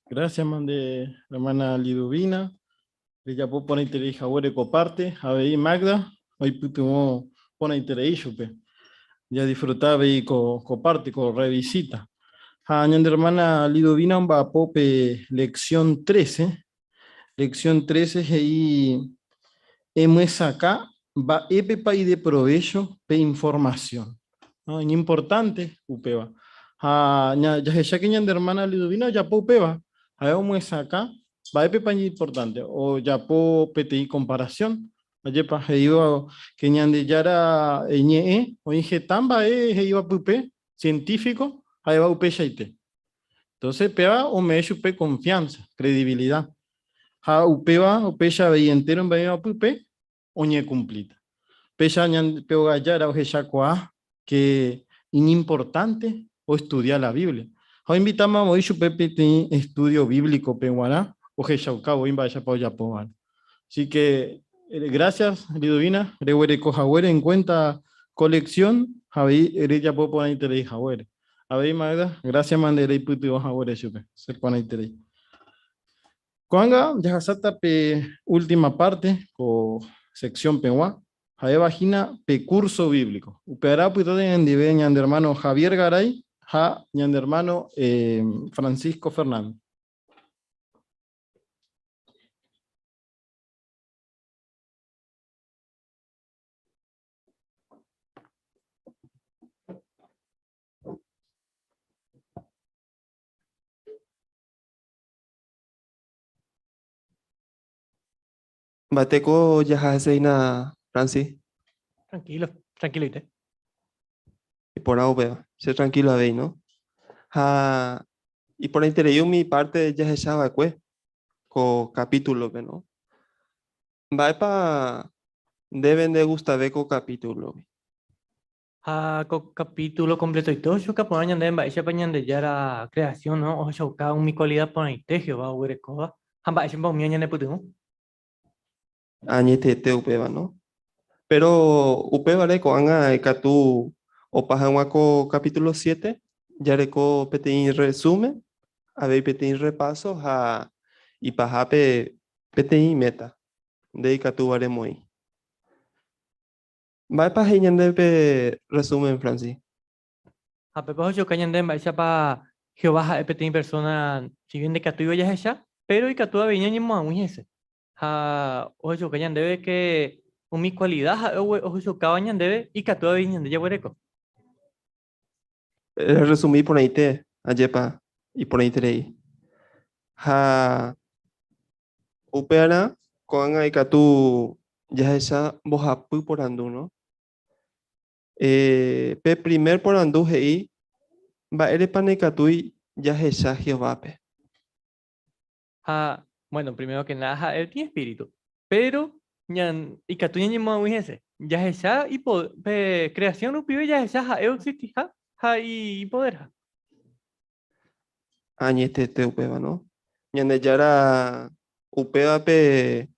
Gracias, mande hermana Liduvina. Rejapo porãiterei haguére ko parte, avei Magda oipytyvõ porãiterei chupe. Jadisfruta avei ko, ko parte, ko revisita. Ha ñande hermana Liduvina omba'apo pe lección 13. Lección 13 he'i emyesakã mba'épepa ideprovécho pe información. No, iñimportante upéva. Ha jahecha que ñande hermana Liduvina ojapo upéva. Ha'e omyesakã mba'épepa iñimportante. Ojapo peteĩ comparación. Ajépa he'íva que Ñandejára ñe'ẽ oĩ heta mba'e he'íva pype científico ha'éva upeichaite. Entonces péva ome'ẽ chupe confianza, credibilidad. Ha upéva upéicha avei entero mba'éva pype oñekumplíta. Péicha pe ogajára ohechakuaa ke iñimportánte oestudia la Biblia. Ha oinvitáma voi chupe peteĩ estúdio bíblicope g̃uarã ohechauka voi mba'éichapa ojapo va'erã. Así ke grásias Liduvina reguereko haguére en kuénta ko leksión ha avei rejapo porãiterei haguére. Avei Magda, grásiama nde reipytyvõ haguére chupe. Che porãiterei. Ko'ág̃a jahasáta pe última parte ko sección pegua, ha'éva hína pe curso bíblico. Upearã opytáta ñanendive ñande hermano Javier Garay ha ñande hermano Francisco Fernández. Mba'eteko jaha hese hína, Franci? Tranquilo, tranquiloite. Iporã upéva, che tranquilo avei, no? Ha iporãiterei umi parte jahecha va'ekue ko capítulo-pe, no? Mba'épa ndéve ndegustave ko capítulo-gui? Ha ko kapítulo kompletoite ohechauka porã ñandéve mba'éichapa Ñandejára kreasión ohechauka umi kualida porãite Jehová oguerekóva ha mba'éichapa umíva ñanepytyvõ. Añetete upéva, no? Péro upévare ko'ág̃a ikatu opa hag̃ua ko kapítulo siete, jareko peteĩ rresúmen, avei peteĩ rrepáso ha ipahápe peteĩ méta nde ikatúva remoĩ. Mba'épa he'i ñandéve pe resumen, Franci? Ha pépa ohechuka ñandéve mba'éichapa Jehová ha'e peteĩ persóna si bien ndaikatúiva jahecha, péro ikatu avei ñañemoag̃ui hese. Ha ohechuka ñandéve ke umi kualida ha'e ohechukáva ñandéve ikatu avei ñande jaguereko. Resumi porãite, ajépa iporãiterei. Ha Upearã ko'ág̃a ikatu jahecha mbohapy porandu, no? Pe primer porandu he'i, Mba'érepa ndaikatúi jahecha Jehovápe? Ha, bueno, primero que nada ha'e peteĩ espíritu. Péro Ñan, ikatu ñañemoag̃ui hese. Jahecha ipo, pe creación rupive jahecha ha'e oexistiha ha ipoderha. Añetete upéva, no? Ñandejára upévape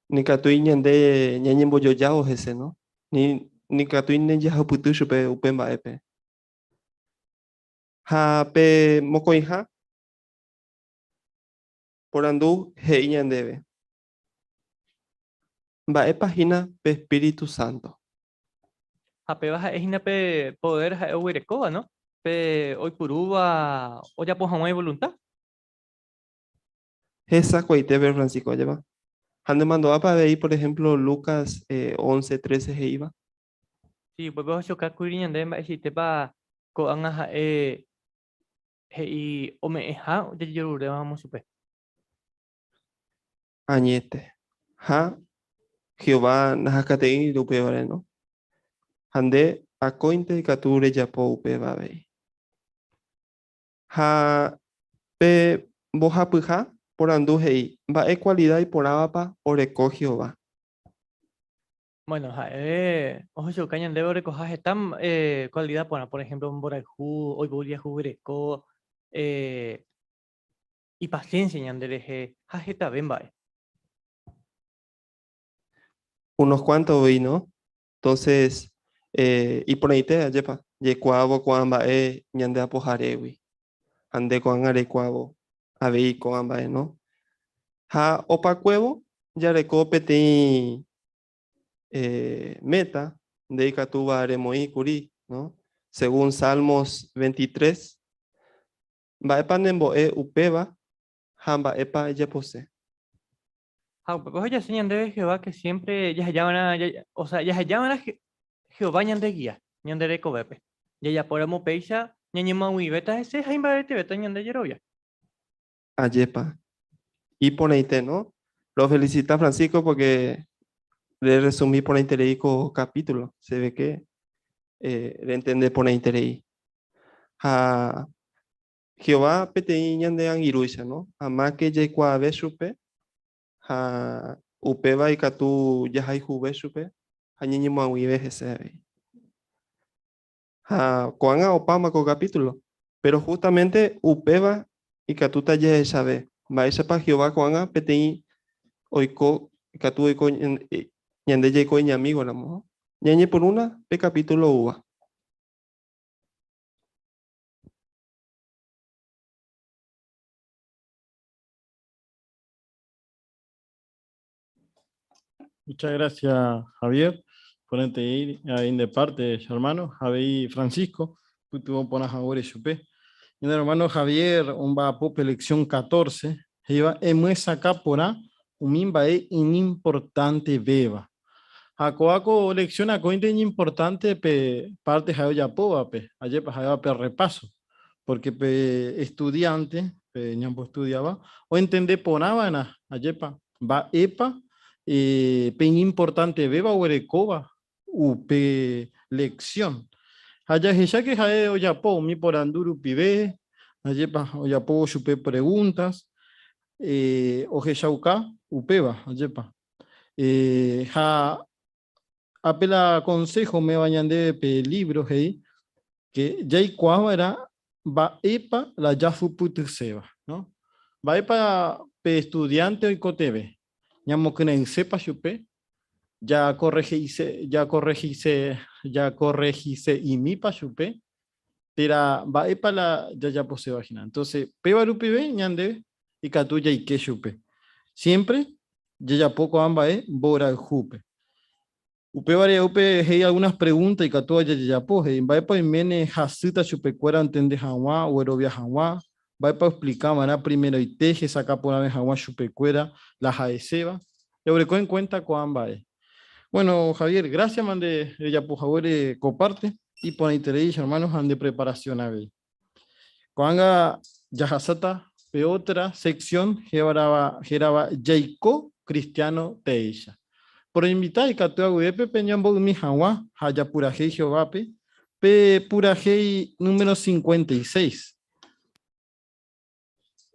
nikatúi ñande ñañembojojávo hese, no? Ni nikatúi jahupyty chupe upe mba'épe. Ha pe mokõiha porandu he'i ñandéve. Mba'épa hína pe Espíritu Santo? Ha péva ha'e hína pe poder ha'e oguerekóva, no? Pe oipurúva ojapo hag̃ua ivolunta. Hesakuaitépe Francisco, ajépa? Ha nemandu'ápa avei, por ejemplo, Lucas 11, 13 he'íva? Sí, upépe ohechuka kuri ñandéve mba'eichaitépa ko'ág̃a ha'e he'i ome'ẽha ojejerurévamo chupe. Añete. Ha Jehová ndahakate'ỹire upévare, no? Ha nde akóinte ikatu rejapo upéva avei. Ha pe mbohapyha porandu he'i, Mba'e kualida iporãvapa oreko Jehová? Bueno, ha'e ohechauka ñandéve orekoha heta kualida porã, por ehémplo mborayhu, oipouriahuvereko, ipasiénsia ñande rehe ha hetave mba'e. Unos cuantos voi, no? Entonces, iporãite ajépa jaikuaávo ko'ã mba'e ñande apoharégui. Ha nde ko'ág̃a reikuaávo avei ko'ã mba'e, no? Ha opakuévo jareko peteĩ meta nde ikatúva remoĩ kuri, no? Según Salmos 23, Mba'épa nembo'e upéva ha mba'épa ejapose? Ha upépe ohejase ñandéve Jehová ke siémpre jaheja va'erã, osea, jaheja va'erã Jehová ñandegia ñande rekovépe. Jajapóramo péicha ñañemoag̃uivéta hese ha imbaretevéta ñande jerovia. Ajépa. Iporãite, no? Rofelicita Francisco porque re-resumi porãiterei ko capítulo. Se ve que rentende porãiterei. Ha Jehová peteĩ ñande angirũicha, no? Amáke jaikuaave chupe ha upéva ikatu jahayhuve chupe ha ñañemoag̃uive hese avei. Ha ko'ág̃a opáma ko capítulo, péro justamente upéva ikatúta jahechave mba'éichapa Jehová ko'ág̃a peteĩ oiko ikatu oiko ñande jaiko iñamígoramo. Ñañepyrũna pe capítulo oúva. Muchas gracias, Javier, por ir ahí de parte, hermano, Javier Francisco, pytyvõ porã haguére chupe. Ñane hermano Javier omba'apo pe lección 14, he'íva emyesakã porã umi mba'e iñimportantevéva. Ha kóva ko lección akóinte iñimportante pe parte ha'e ojapóvape, ajépa ha'éva pe repaso, porque pe estudiante, pe ñamboestudiáva, oentende porã va'erã, ajépa, mba'épa pe iñimportantevéva oguerekóva upe lección. Ha jahecháke ha'e ojapo umi porandu rupive, ajépa ojapóvo chupe preguntas, ohechauka upéva, ajépa. Ha ápe la consejo ome'ẽva ñandéve pe libro he'i que jaikuaa va'erã mba'épa la jahupytyséva, no? Mba'épa pe estudiante oikotevẽ, ñamokyre'ỹsépa chupe, jakorrehise'imípa chupe, térã mba'épa la jajaposéva hína. Entonces, péva rupive ñande ikatu jaike chupe. Siempre jajapo ko'ã mba'e mborayhúpe. Upévare upe he'i algunas preguntas ikatúva jajejapo, he'i mba'épa oiméne hasýta chupekuéra ontende hag̃ua, oguerovia hag̃ua, mba'épa oexplika va'erã primeroite hesakã porãve hag̃ua chupekuéra la ha'eséva. Jaguereko en cuenta ko'ã mba'e. Bueno, Javier, gracias mande rejapo haguére ko parte, iporãiterei che hermano ha nde preparación avei. Ko'ág̃a jahasáta pe otra sección hérava Jaiko Cristiano Teéicha. Poroinvita ikatu aguivépe peñombo'ymi hag̃ua ha japurahéi Jehovápe pe purahéi número 56.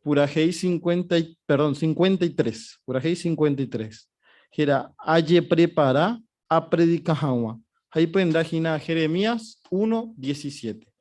Purahéi 50, perdón, 53. Purahéi 53. Héra Ajeprepara apredika hag̃ua. Ha ipyenda hína Jeremías 1, 17.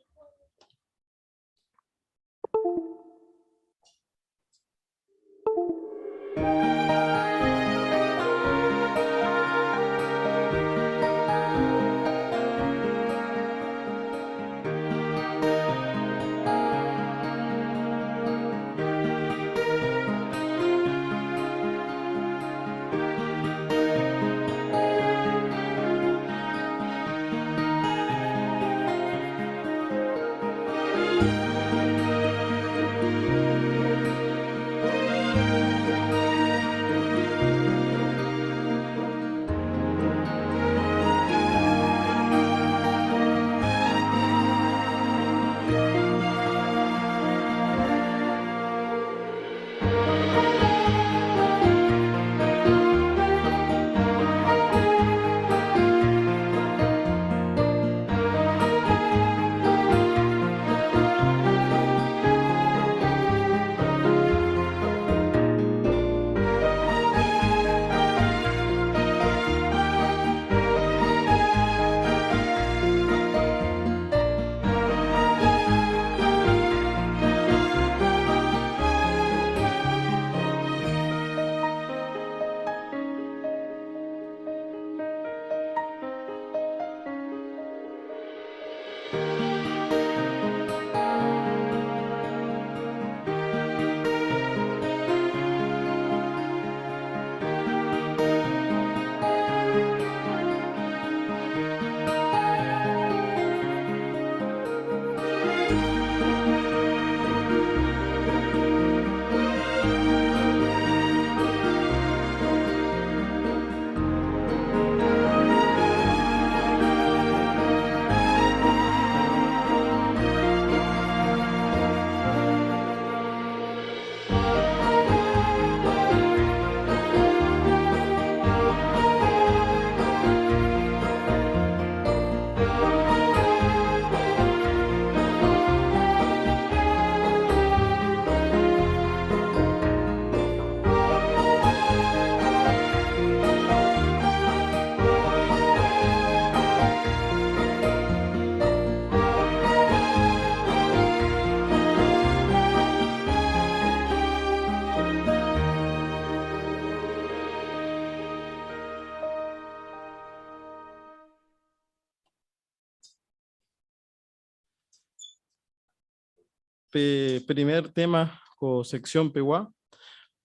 Pe primer tema ko sección pegua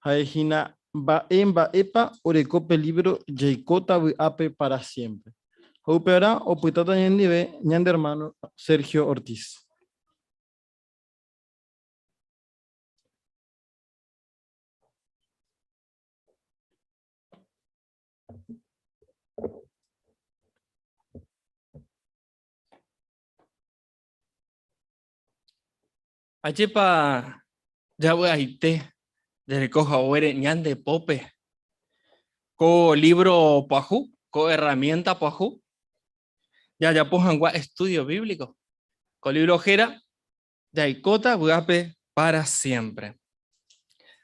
ha'e hína mba'e mba'épa oreko pe libro Jaikóta vy'ápe para siempre. Ha upearã opytáta ñandive ñande hermano Sergio Ortiz. Ajépa javy'aite jareko haguére ñande pópe ko lívro pyahu, ko erramiénta pyahu jajapo hag̃ua estúdio bíblico. Ko lívro héra Jaikóta vy'ápe pára siémpre.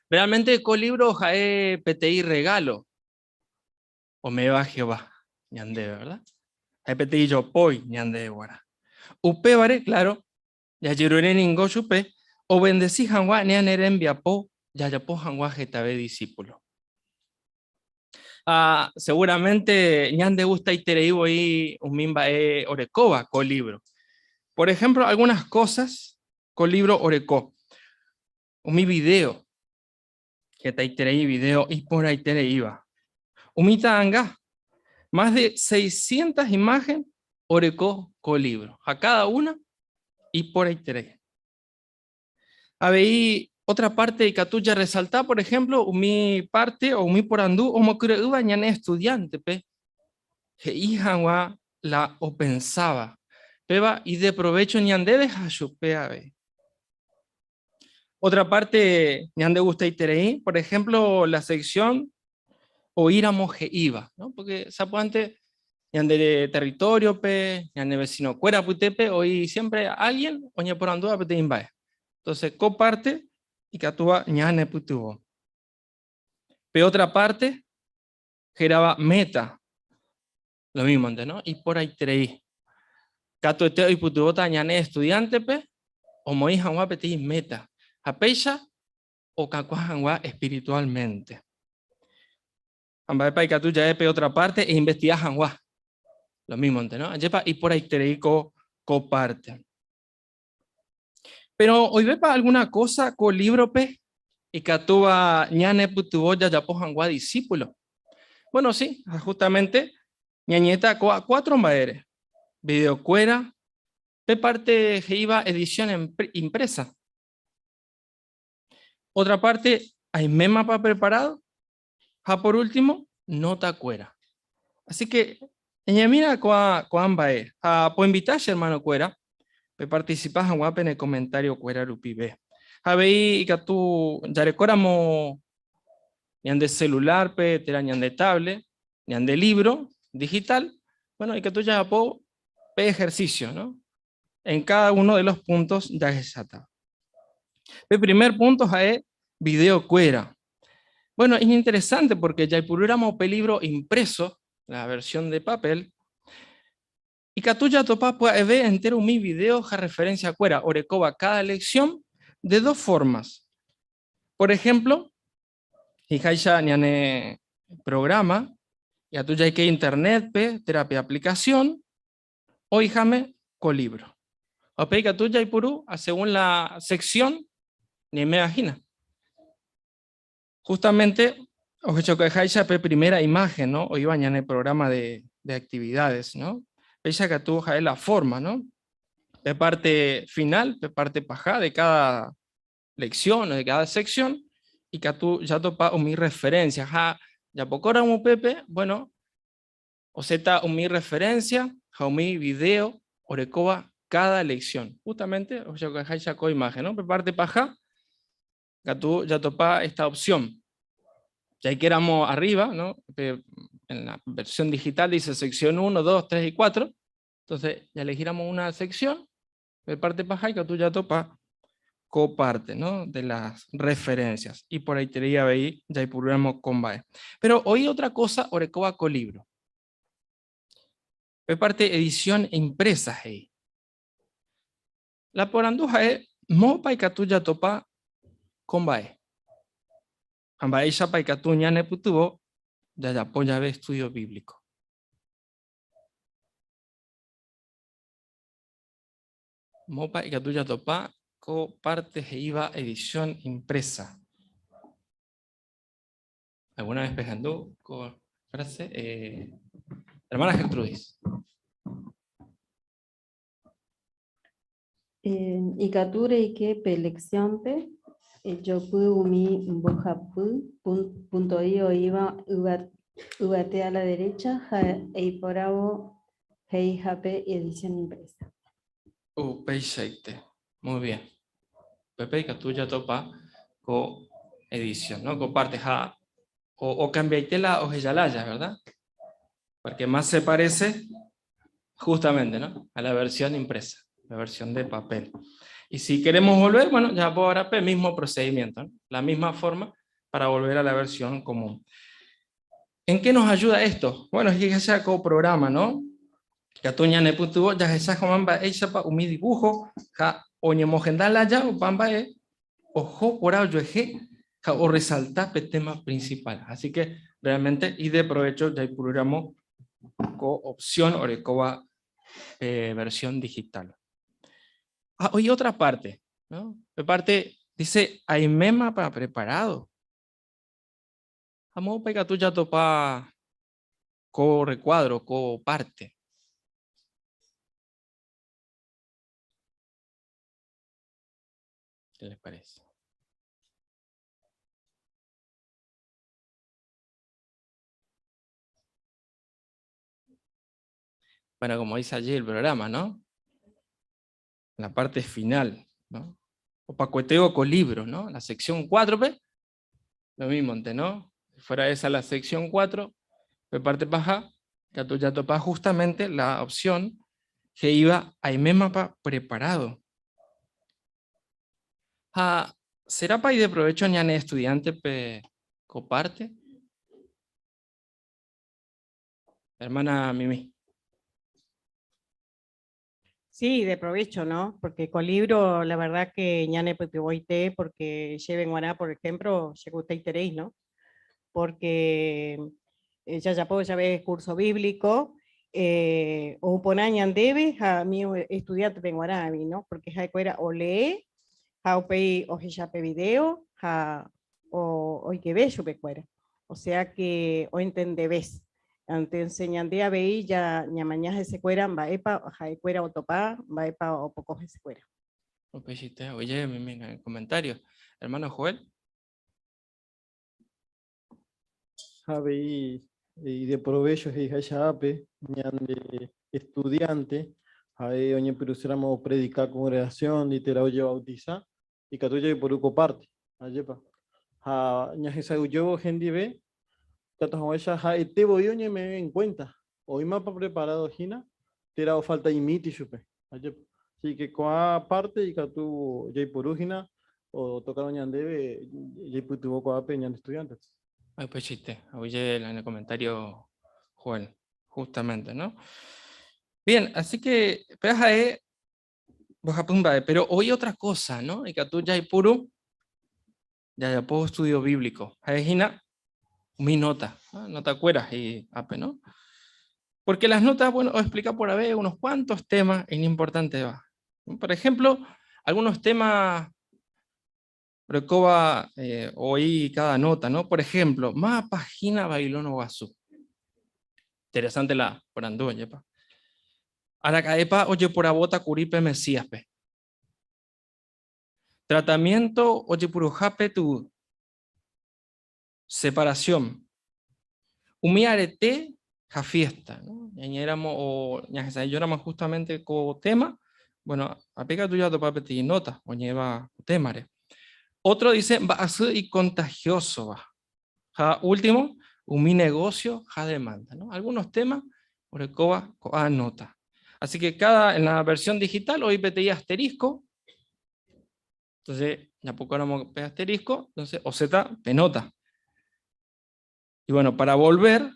Realmente ko lívro ha'e peteĩ rregálo ome'ẽva Jehová ñandéve, verdad? Ha'e peteĩ jopói ñandéve guarã. Upévare, claro, jajerure ningo chupe obendeci hag̃ua ñane rembiapo jajapo hag̃ua hetave discípulo. Ah, seguramente ñande gustaiterei voi umi mba'e orekóva ko libro. Por ejemplo, algunas cosas ko libro oreko. Umi video, Hetaiterei video iporãitereíva. Umi ta'anga, más de 600 imagen oreko ko libro, ha cada una iporãiterei. Avei otra parte ikatu jarresalta, por ejemplo, umi parte o umi porandu omokyre'ỹva ñane estudiante-pe he'i hag̃ua la opensáva. Péva ideprovecho ñandéve ha chupe avei. Otra parte ñande gustaiterei, por ejemplo, la sección oĩramo he'íva, ¿no? Porque sapy'ánte ñande territorio-pe, ñane vecino-kuéra apytépe oĩ siempre alguien oñeporandúva peteĩ mba'e. Entonces, ko parte ikatúva ñanepytyvõ. Pe otra parte. Hérava meta. Lo mismo, ¿no? Iporãiterei. Katuete oipytyvõta ñane estudiante-pe omoĩ hag̃ua peteĩ meta ha péicha okakua hag̃ua espiritualmente. Ha mba'épa ikatu ja'e pe otra parte einvestiga hag̃ua. Lo mismo, ¿no? Ajépa iporãiterei ko, ko parte. Pero oivépa alguna cosa ko libro-pe ikatúva ñanepytyvõ jajapo hag̃ua discípulo? Bueno, sí, justamente ñañe'ẽta ko'ã cuatro mba'ére. Videokuéra, pe parte he'íva edición impresa. Otra parte, aimémapa preparado? Ha por último, nota-kuéra. Así que, eñemína ko'ã ko'ã mba'e ha poinvita che hermano-kuéra peparticipa hag̃ua pene comentario-kuéra rupive. Ha avei ikatu jarekóramo ñande celular-pe térã ñande tablet, ñande libro digital, bueno, ikatu jajapo pe ejercicio, ¿no? En cada uno de los puntos jahecháta. Pe primer punto ha'e video-kuéra. Bueno, es interesante porque jaipurúramo pe libro impreso, la versión de papel, ikatu jatopa pya'eve entero umi video ha referencia-kuéra orekóva cada lección de dos formas. Por ejemplo, Hijáicha ñane programa, ikatu jaike internet-pe térã pe aplicación oĩháme ko libro. Ha upéi ikatu jaipuru a según la sección ñaiméva hína. Justamente ohechakuaaháicha pe primera imagen, ¿no? Oĩva ñane programa de, de actividades, ¿no? Péicha katu ha'e la forma, ¿no? Pe parte final, pe parte paha de cada lección o de cada sección, ikatu jatopa umi referencia. Ha japokóramo upépe, bueno, osẽta umi referencia ha umi video orekóva cada lección. Justamente, ohechakuaaháicha ko imagen, ¿no? Pe parte paha, katu jatopa esta opción. Jaikéramo arriba, ¿no? En la versión digital dice sección 1, 2, 3 y 4. Entonces, ya elegíramos una sección, pe parte paha ikatu jatopa ko parte, ¿no? De las referencias. Y por ahí te avei jaipurúramo ko mba'e. Pero oĩ otra cosa orekóva ko libro. Pe parte edición impresa he'i. La porandu ha'e moõpa ikatu jatopa ko mba'e. Ha mba'éichapa ikatu ñanepytyvõ jajapo jave estudio bíblico. Moõpa ikatu jatopa ko parte he'íva edición impresa. Alguna vez pehendu ko frase? Eh, hermana Gertrudis. Eh, ikatu reike pe lección-pe ejopy umi mbohapy punto'i oĩva yvate a la derecha ha eiporavo he'ihápe edición impresa. Upeichaite. Muy bien. Upépe ikatu jatopa ko edición, ¿no? Ko parte ha okambiaite la oheja lája, ¿verdad? Porque más se parece justamente, ¿no? A la versión impresa, la versión de papel. Y si queremos volver, bueno, ya puedo ahora el mismo procedimiento, ¿no? La misma forma para volver a la versión común. ¿En qué nos ayuda esto? Bueno, es que ya ko programa, ¿no? Katu ñanepytyvõ jahecha hag̃ua mba'éichapa umi dibujo ha oñemohenda lája opa mba'e oho porã ojuehe ha orresalta pe tema principal. Así que realmente ideprovecho jaipurúramo ko opción orekóva pe versión digital. Ha oĩ otra parte, ¿no? Pe parte dice aimémapa preparado. Ha moõpa ikatu jatopa ko recuadro, ko parte. ¿Qué les parece? Bueno, como dice allí el programa, ¿no? La parte final, ¿no? Opakuetévo ko libro, ¿no? La sección 4, Lo mismo, ¿no? Si fuera esa la sección 4, pe parte paha, katu jatopa justamente la opción he'íva aimémapa preparado. Ha, serápa ideprovecho ñane estudiante pe ko parte? Hermana Mimi. Sí, de provecho, ¿no? Porque con libro, la verdad que ñane pytyvõite, porque lleven guará, por ejemplo, chegustaiterei, ¿no? Porque ya ya puedo ya ver curso bíblico, o porã ñandéve ha mi estudiante penguará, ¿no? Porque ha'ekuéra olee, ha upéi ohecha pe video, ha o oikeve chupekuéra. O sea que oentendeves. Entonces ñande avei ya ñamaña hesekuéra mba'épa ha'ekuéra otopa, mba'épa opoko hesekuéra. Upeichaite, oye, Mimi, en el comentario. Hermano Joel. Avei ideprovécho he'iháicha ápe ñande estudiante ha'e oñepyrũséramo opredica congregación térã ojebautiza ikatu jaiporu ko parte, ajépa. Ha ñahesa'ỹijóvo hendive ikatu hag̃uáicha ha'ete voi oñeme'ẽ en cuenta oĩmapa preparado hína térã ofalta'imíti chupe, ajépa. Así que ko'ã parte ikatu jaiporu hína otokárõ ñandéve jaipytyvõ ko'ápe ñande estudiante. Upeichaite, oye en el comentario Joel, justamente, ¿no? Bien, así que, péva ha'e mbohapy mba'e, pero oĩ otra cosa, ¿no? Ikatu jaipuru jajapo estudio bíblico. Ha'e hína umi nota, ¿no? Notakuéra he'i ápe, ¿no? Porque las notas, bueno, os explica por haber unos cuantos temas importantes. Por ejemplo, algunos temas Rekóva oĩ cada nota, ¿no? Por ejemplo, mávapa hína Babilonia Guasu. Interesante la porandu, ajépa. Araka'épa ojeporavóta kuri pe Mesíaspe. Tratamiento ojepuruhápe tuguy. Separación. Umi arete ha fiesta, ¿no? Ñañe'ẽramo o ñahesa'ỹijóramo justamente ko tema, bueno, ape katu jatopa peteĩ nota oñe'ẽva ko témare. Otro dice mba'asy ikontahiósova. Ha último, umi negocio ha demanda, ¿no? Algunos temas orekóva ko'ã nota. Así que cada, en la versión digital oĩ peteĩ asterisco Entonces, ñapokóramo pe asterisco, entonces, osẽta pe nota. Y bueno, para volver,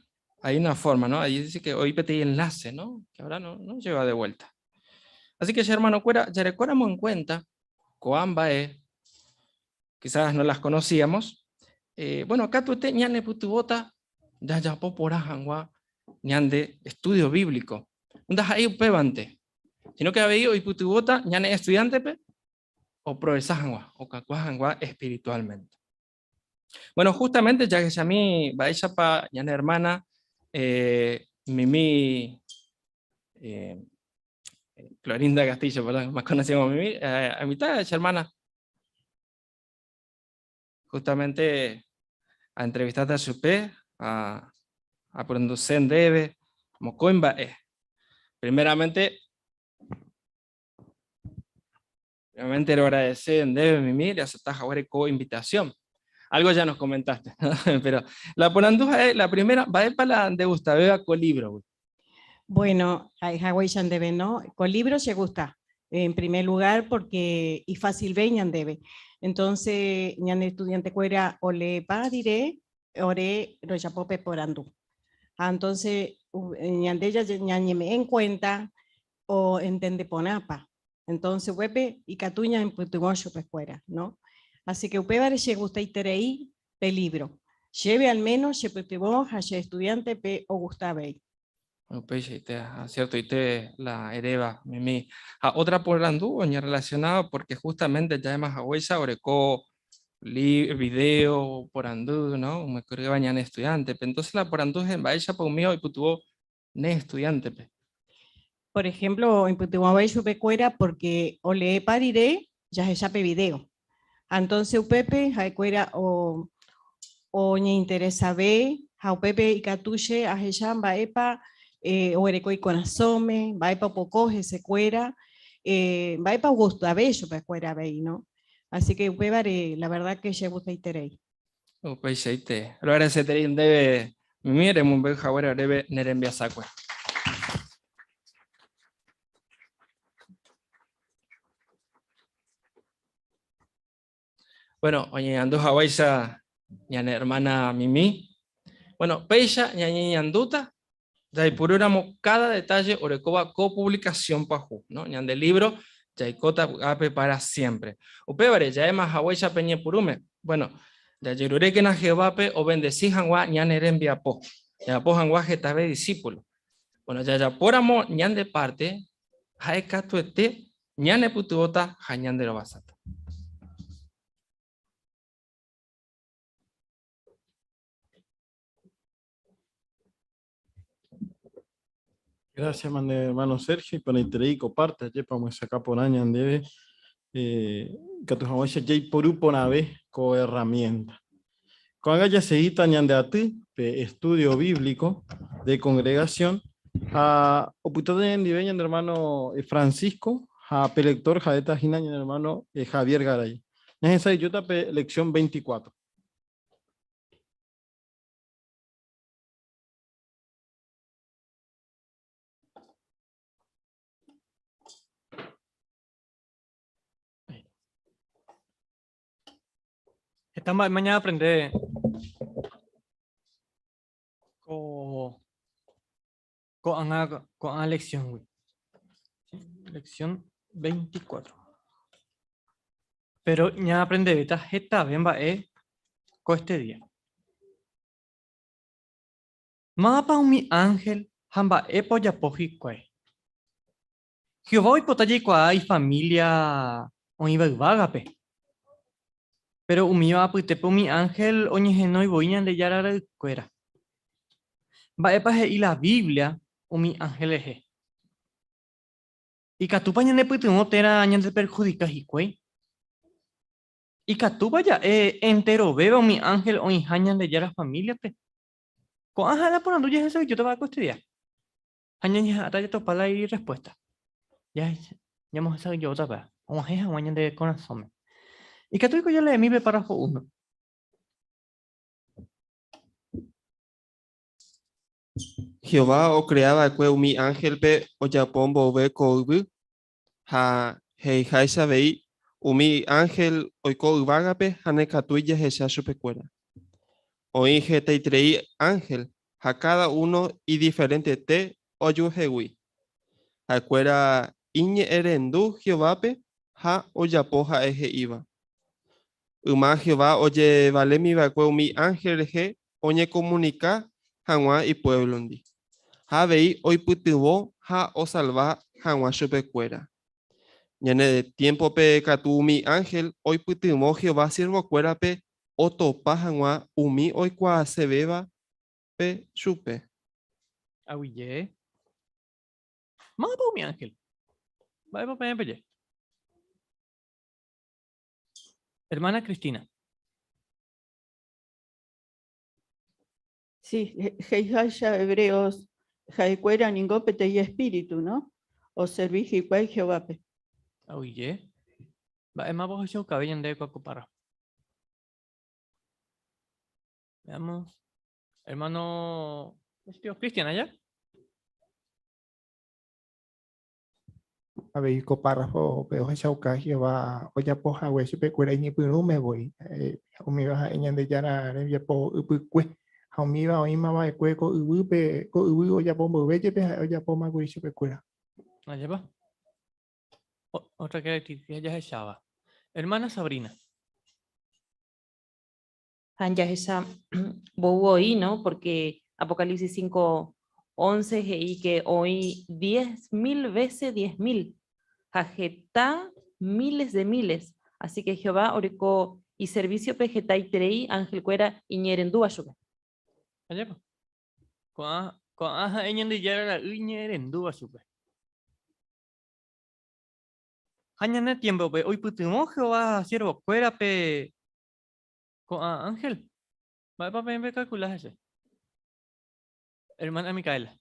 hay una forma, ¿no? Ahí dice que oĩ peteĩ enlace, ¿no? Que ahora no, no lleva de vuelta. Así que, hermano, cuera, jarekóramo en cuenta, ko'ã mba'e, quizás no las conocíamos. Bueno, katuete ñanepytyvõta jajapo porã hag̃ua ñande estudio bíblico. Ndaha'éi upévante, sino que avei oipytyvõta ñane estudiantepe oprogresa hag̃ua, okakua hag̃ua espiritualmente. Bueno, justamente jahechami mba'éichapa ñane hermana eh, Mimi eh, Clorinda Castillo, perdón, más conocida como Mimi, eh, a mitad de hermana, justamente a entrevistarte a chupe, a, aporanduse ndéve, mokõi mba'e. Primeramente, Primeramente le agradece ndéve, Mimi, reaceptá haguére ko invitación. Algo ya nos comentaste, pero la porandu ha'e, la primera, mba'épa la ndegustavéva ko libro-gui? Bueno, ha'ehaguéicha ndéve, no? Ko libro che gusta, en primer lugar porque ifacilve ñandéve. Entonces, ñane estudiantekuéra oleepa rire, ore rojapo pe porandu. Ha entonces, ñande ñañeme'ẽ en cuenta o entende porãpa. Entonces upépe ikatu ñaipytyvõ chupekuéra, no? Así que upévare chegustaiterei pe libro. Chéve al menos chepytyvõ ha che estudiante-pe ogustavei. Upeichaite, ha ciertoite la eréva, Mimi. Ha otra porandu oñerrelacionaba porque justamente ja'éma haguéicha oreko video, porandu, no? Omokyre'ỹva ñane estudiante-pe. Entonces la porandu he'i mba'éichapa umi oipytyvõ ne estudiante-pe. Por ejemplo, oipytyvõve chupekuéra porque oleepa rire jahecha pe video. Ha entonces upépe ha'ekuéra o oñeinteresave ha upépe ikatu che ahecha mba'épa eh, oguereko ikorasõme, mba'épa opoko hesekuéra, eh, mba'épa ogustave chupekuéra avei, no? Así que upévare la verdad que che gustaiterei. Upeichaite. Roagradecerei ndéve Mimi remombe'u haguére oréve ne rembiasakue. Bueno, oñeñandu haguéicha ñane hermana Mimi. Bueno, péicha ñañeñandúta. Jaipurúramo káda detálle orekóva ko puvlikasión pyahu, no? Ñande lívro Jaikóta vy'ápe pára siémpre. Upévare, ja'éma haguéicha pe ñepyrũme, bueno, jajerurékena Jehovápe ovendesi hag̃ua ñane rembiapo, jajapo hag̃ua hetave disípulo. Bueno, jajapóramo ñande párte, ha'e katuete ñanepytyvõta ha ñanderovasáta. Gracias, mane hermano Sergio, iporãiterei ko parte, ajépa omyesakã porã ñandéve eh, ikatu hag̃uáicha jaiporu porãve ko herramienta. Ko'ág̃a jasegíta ñande aty pe estudio bíblico de congregación ha opytáta ñanendive ñande hermano eh, Francisco ha pe lector ha'éta hína ñane hermano eh, Javier Garay. Ñahesa'ỹijóta pe lección 24. Heta mba'e ñaaprende ko ko'ág̃a ko'ã lección-gui. Lección 24. Pero ñaaprendevéta hetave mba'e ko este día. Mávapa umi ánhel ha mba'épa ojapo hikuái? Jehová oipota jaikuaa ifamília oĩva yvágape. Péro umíva apytépe umi ánhel oñehenói voi Ñandejára ra'ykuéra. Mba'épa he'i la Biblia umi ánhel rehe? Ikatúpa ñanepytyvõ térã ñandeperhudika hikuái? Ikatúpa ja'e enterovéva umi ánhel oĩha Ñandejára famíliape? Ko'ã ha'e la porandu jahesa'ỹijótava koestedía. Ha ñañeha'ãta jatopa la irrespuésta. Ñamohesa'ỹijóta upéva, og̃uahẽ hag̃ua ñande korasõme. Ikatu piko jaleemi pe párrafo uno? Jehová okrea va'ekue umi ánhelpe ojapo mboyve ko yvy, ha he'iháicha avei umi ánhel oiko yvágape ha ndaikatúi jahecha chupekuéra. Oĩ hetaiterei ánhel ha káda uno idiferentete ojuehegui. Ha'ekuéra iñe'ẽrendu Jehovápe ha ojapo ha'e he'íva. Yma Jehová ojevalémi va'ekue umi ánhel rehe oñekomunika hag̃ua ipuévlondi, ha avei oipytyvõ ha osalva hag̃ua chupekuéra. Ñane tiémpope katu umi ánhel oipytyvõ Jehová siervokuérape otopa hag̃ua umi oikuaasevévape chupe. Aguyje. Mávapa umi ánhel? Mba'épa peẽ peje? Hermana Cristina. Sí, he'iháicha Hebreos ha'ekuéra ningo peteĩ espíritu, no? Oservi hikuái Jehovápe. Aguyje. Mba'e máva ohechaukave ñandéve ko párrafo? Veamos. Hermano Cristian, allá. Avei ko párrafo-pe ohechauka Jehová ojapo hague chupekuéra iñepyrũme voi, umíva ha'e Ñandejára rembiapo ypykue, ha umíva oĩma va'ekue ko yvýpe, ko yvy ojapo mboyve jepe ha'e ojapóma kuri chupekuéra. Ajépa? Otra característica jahecháva. Hermana Sabrina. Ha jahecha mbou oĩ, no? Porque Apocalipsis 5, 11 he'i que oĩ diez mil vece diez mil, ha heta miles de miles. Así que Jehová oreko iservísiope hetaiterei anhelkuéra iñe'ẽrendúva chupe. Ajépa? Ko'ã, ko'ã ha'e Ñandejára ra'y iñe'ẽrendúva chupe. Ha ñane tiémpope oipytyvõ Jehová siervokuérape Ko'ã ángel, mba'épa peẽ pekalkula hese? Hermana Micaela.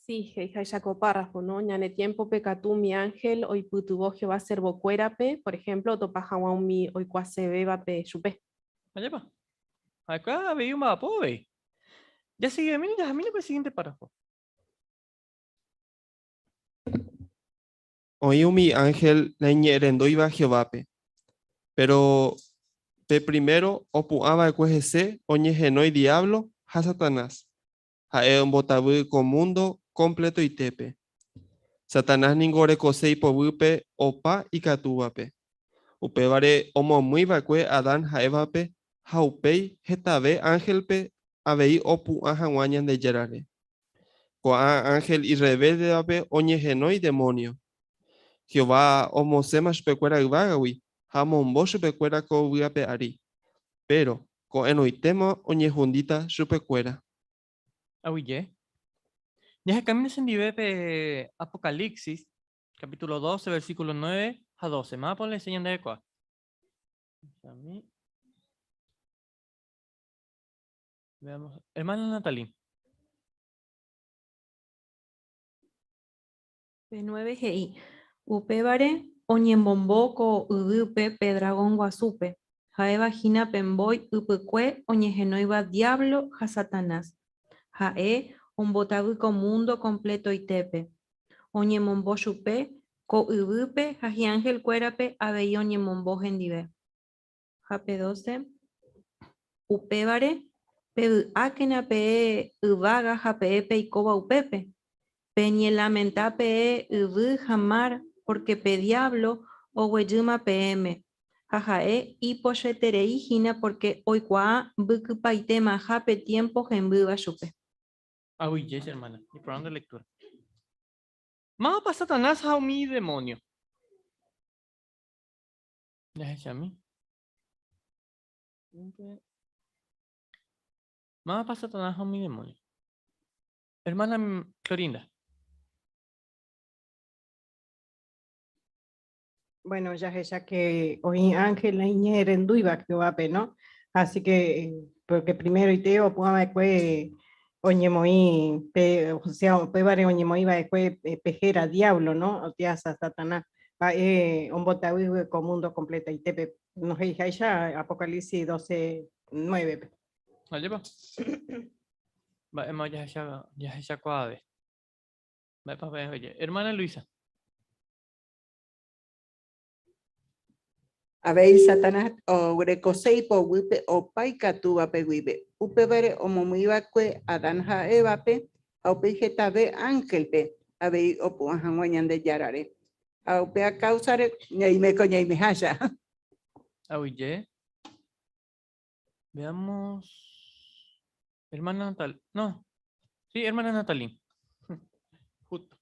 Sí, he'iháicha ko párrafo, no? Ñane tiémpope katu umi ánhel oipytyvõ Jehová servokuérape, por ehémplo, otopa hag̃ua umi oikuaasevévape chupe. Ajépa? Ha'ekuéra avei omba'apo avei. Jasegimína jahamína pe siguiente párrafo. Oĩ umi ánhel naiñe'ẽrendúiva Jehovápe. Péro pe primero opu'ã va'ekue hese oñehenói Diablo ha Satanás. Ha'e ombotavy ko múndo kompletoitépe. Satanás ningo orekose ipoguýpe opa ikatúvape. Upévare omomýi va'ekue Adán ha Évape ha upéi hetave ánhelpe avei opu'ã hag̃ua Ñandejárare. Ko'ã ánhel irrevéldevape oñehenói demónio. Jehová omosẽma chupekuéra yvágagui ha omombo chupekuéra ko yvy ape ári. Péro, ko'ẽrõitéma oñehundíta chupekuéra. Aguyje. Jahekamína chendive pe Apocalipsis, capítulo 12, versículo 9 ha 12. Mávapa oleese ñandéve kóa? Veamos. Hermana Natalie. Pe 9 he'i, Upévare oñembombo ko yvýpe pe dragón guasúpe, ha'éva hína pe mbói ypykue oñehenóiva Diablo ha Satanás. Ha'e ombotavy ko múndo kompletoitépe. Oñemombo chupe ko yvýpe ha hi'anhelkuérape avei oñemombo hendive. Ha pe 12, Upévare, pevy'ákena peẽ yvága ha peẽ peikóva upépe. Peñelamenta peẽ yvy ha mar, pórke pe Diablo oguejýma peẽme, ha ha'e ipochyeterei hína pórke oikuaa mbykypaitemaha pe tiémpo hembýva chupe. Aguyje che hermana, iporã nde lectura. Mávapa Satanás ha umi idemónio? Jahechami. Mávapa Satanás ha umi demónio? Hermana Clorinda. Bueno, jahecha que oĩ ángel naiñe'ẽrendúiva Jehovápe, no? Así que, porque primeroite opu'ã va'ekue oñemoĩ pe, o sea, upévare oñemoĩ va'ekue pe héra diablo, no? Otiasa Satanás. Ha'e ombotavy ko mundo completaitépe, no he'iháicha Apocalipsis 12, 9-pe. Ajépa? Mba'éma jahecha, jahechakuaave. Mba'épa peẽ oje. Hermana Luisa. Avei Satanás oguerekose ipoguýpe opa ikatúvape guive. Upévare omomýi va'ekue Adán ha Évape ha upéi hetave ánhelpe avei opu'ã hag̃ua Ñandejárare. Ha upéva káusare ñaime ko ñaimeháicha. Aguyje. Veamos. Hermana Natal. No. Sí, hermana Natalie. Justo.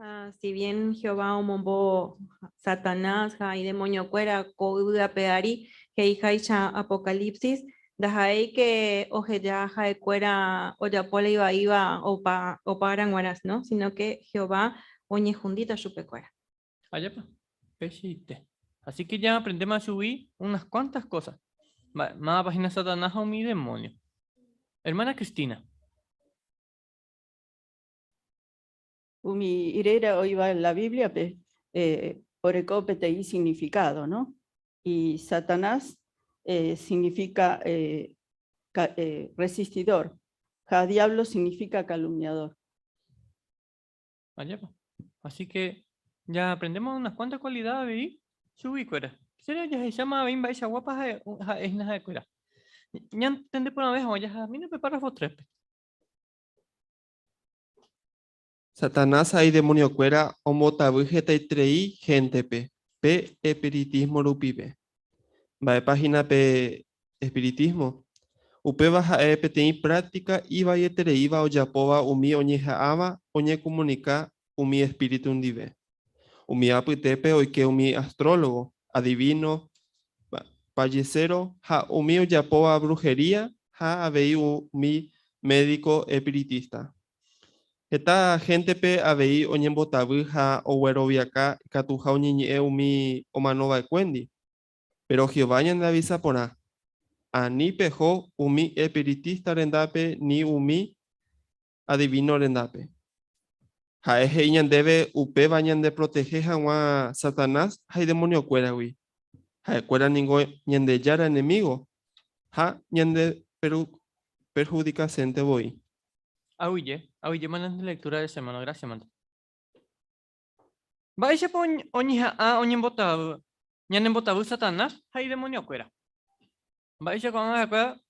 Ah, si bien Jehová omombo Satanás ha idemoniokuéra ko yvy ape ári he'iháicha Apocalipsis, ndaha'éi ke oheja ha'ekuéra ojapo la ivaíva opa opa ára g̃uarã, no, sino que Jehová oñehundíta chupekuéra. Ajépa, peichaite. Así que ya aprendemos a subir unas cuantas cosas. Mávapa hína Satanás ha umi demonio. Hermana Cristina. Umi réra oĩva la Bíbliape oreko peteĩ significado, no? Y Satanás significa resistidor, ha diablo significa calumniador. Ajépa. Así que ya aprendemos unas cuantas cualidades avei chuguikuéra. Sería jahecháma avei mba'eichaguápa ha'e hína ha'ekuéra. Ñantende porãve hag̃ua jahamína pe párrafo 3-pe. Satanás ha idemoniokuéra ombotavy hetaiterei héntepe pe espiritísmo rupive. Mba'épa hína pe espiritísmo? Upéva ha'e peteĩ práktika ivaietereíva ojapóva umi oñeha'ãva oñekomunika umi espíritu ndive. Umi apytépe oike umi astrólogo, adivíno, pajeséro ha umi ojapóva bruhería ha avei umi médiko espiritista. Heta héntepe avei oñembotavy ha ogueroviaka ikatuha oñeñe'ẽ umi omanova'ekuéndi. Péro Jehová ñandeavisa porã, Ani peho umi espiritista rendápe ni umi adivíno rendápe. Ha'e he'i ñandéve upéva ñandeprotehe hag̃ua Satanás ha idemoniokuéragui. Ha'ekuéra ningo Ñandejára enemígo ha ñandeperhudikasénte voi. Aguyje, aguyje mante lectura de semana, gracias mante. Mba'éichapa oñeha'ã oñembotavy, ñanembotavy Satanás ha idemoniokuéra? Mba'éicha ko'ág̃a ha'ekuéra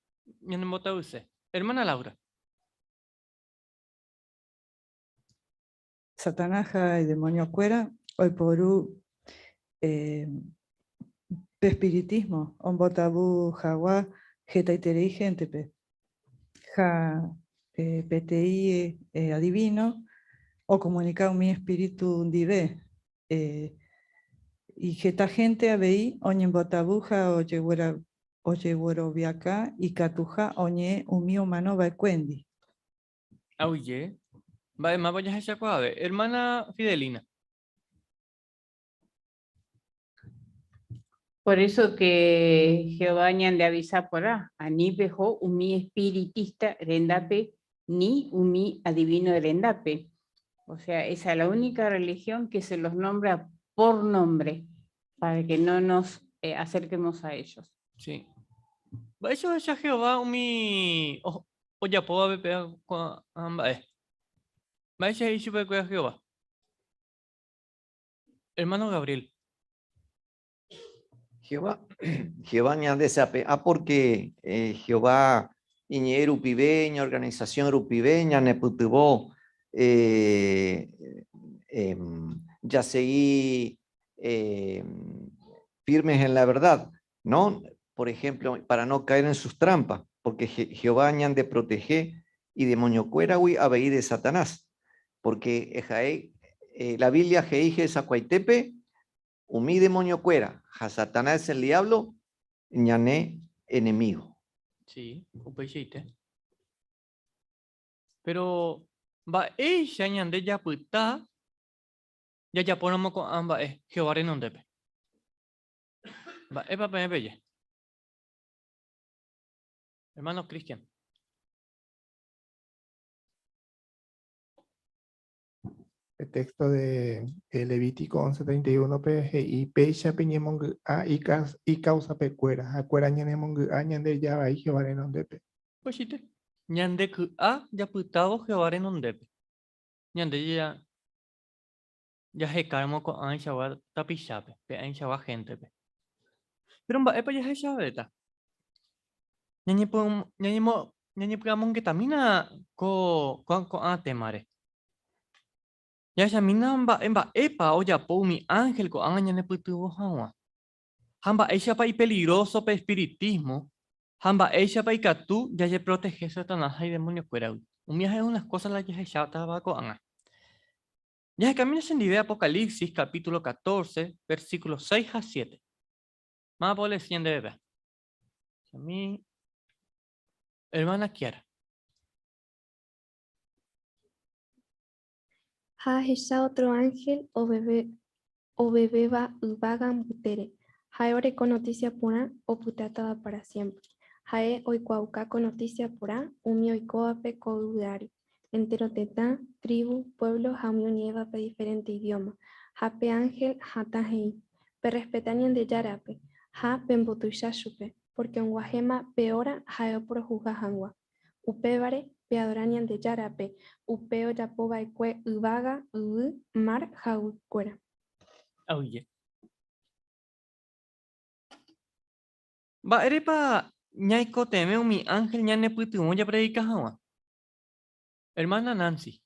ñanembotavyse? Hermana Laura. Satanás ha idemoniokuéra oiporu eh, pe espiritismo ombotavy hag̃ua hetaiterei héntepe. Ha eh, peteĩ eh, adivino okomunika umi espíritu ndive. Eh, y heta hénte avei oñembotavy ha ojegueroviaka ikatuha oñe'ẽ umi omanova'ekuéndi. Aguyje. Mba'émapa jahechakuaave. Hermana Fidelina. Por eso que Jehová ñande avisa porã, ani peho umi espiritista rendápe ni umi adivino rendápe. O sea, esa es la única religión que se los nombra por nombre, para que no nos eh, acerquemos a ellos. Sí. Mba'éicha ohecha Jehová umi ojapóvape péva ko'ã mba'e? Mba'éicha he'i chupekuéra Jehová? Hermano Gabriel. Jehová, Jehová ñandesape'a porque eh, Jehová iñe'ẽ rupive, iñorganización rupive, ñanepytyvõ eh, eh, jasegi eh, firmes en la verdad, ¿no? Por ejemplo, para no caer en sus trampas, porque Jehová ñande protege y demoniokuéragui avei de Satanás, porque ha'e, eh, la Biblia he'i hesakuaitépe umi demoniokuéra ha Satanás el diablo ñane enemigo. Sí, upeichaite. Pero mba'éicha ñande japyta jajapóramo ko'ã mba'e Jehová renondépe? Mba'épa peẽ peje? Hermano Cristian. Pe texto de Levítico 11:31-pe he'i péicha peñemongy'a ikausapekuéra, ha'ekuéra ñanemongy'a ñande javai Jehová renondépe. Upeichaite, ñande ky'a japytávo Jehová renondépe. Ñande jahekáramo ko'ãichagua tapichápe, pe'ãichagua héntepe. Péro mba'épa jahechavéta? Ñañepy'amongetamína ko'ã témare. Jahechamína mba'e mba'épa ojapo umi ánhel ko'ág̃a ñanepytyvõ hag̃ua, ha mba'éichapa ipeligróso pe espiritísmo ha mba'éichapa ikatu jajeprotehe Satanás ha idemoniokuéragui. Umi ha'e unas kósa la jahechátava ko'ág̃a. Jahekamína chendive Apocalipsis capítulo 14, versículo 6 ha 7. Mávapa oleesi ñandéve péva? Chami hermana Kiara. Ha ahecha otro ángel oveve, ovevéva yvága mbytére. Ha'e oreko notísia porã opytátava pára siémpre. Ha'e oikuaauka ko notísia porã umi oikóvape ko yvy ári, entéro tetã, trívu, puévlo ha umi oñe'ẽvape diferénte idióma. Ha pe ánhel hatã he'i, Perrespeta Ñandejárape ha pembotuicha chupe, pórke og̃uahẽma pe óra ha'e oporohusga hag̃ua. Upévare, peadora Ñandejárape, upe ojapo va'ekue yvága, yvy, mar ha yvykuéra. Aguyje. Mba'érepa ñaikotevẽ umi ánhel ñanepytyvõ japredika hag̃ua? Ermána Nancy.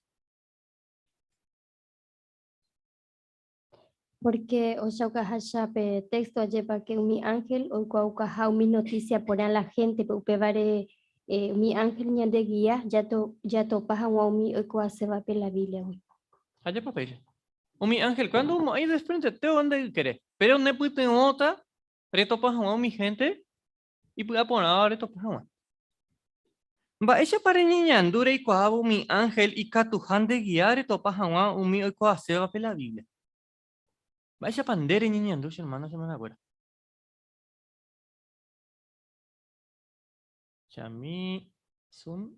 Pórke ohechaukaháicha pe téxto ajépa ke umi ánhel oikuaaukaha umi notísia porã la héntepe, upévare umi ánhel ñandegia jatopa hag̃ua umi oikuaasévape la Bíbliagui. Ajépa péicha. Umi ánhelkuéra ndo'umo'ãi desfrentete nde ykére, péro nepytyvõta retopa hag̃ua umi hénte ipy'aporãva retopa hag̃ua. Mba'éichapa reñeñandu reikuaávo umi ánhel ikatuha ndegia retopa hag̃ua umi oikuaasévape la Biblia? Mba'éichapa nde reñeñandu che hermano, che hermanakuéra? Chami, Zoom,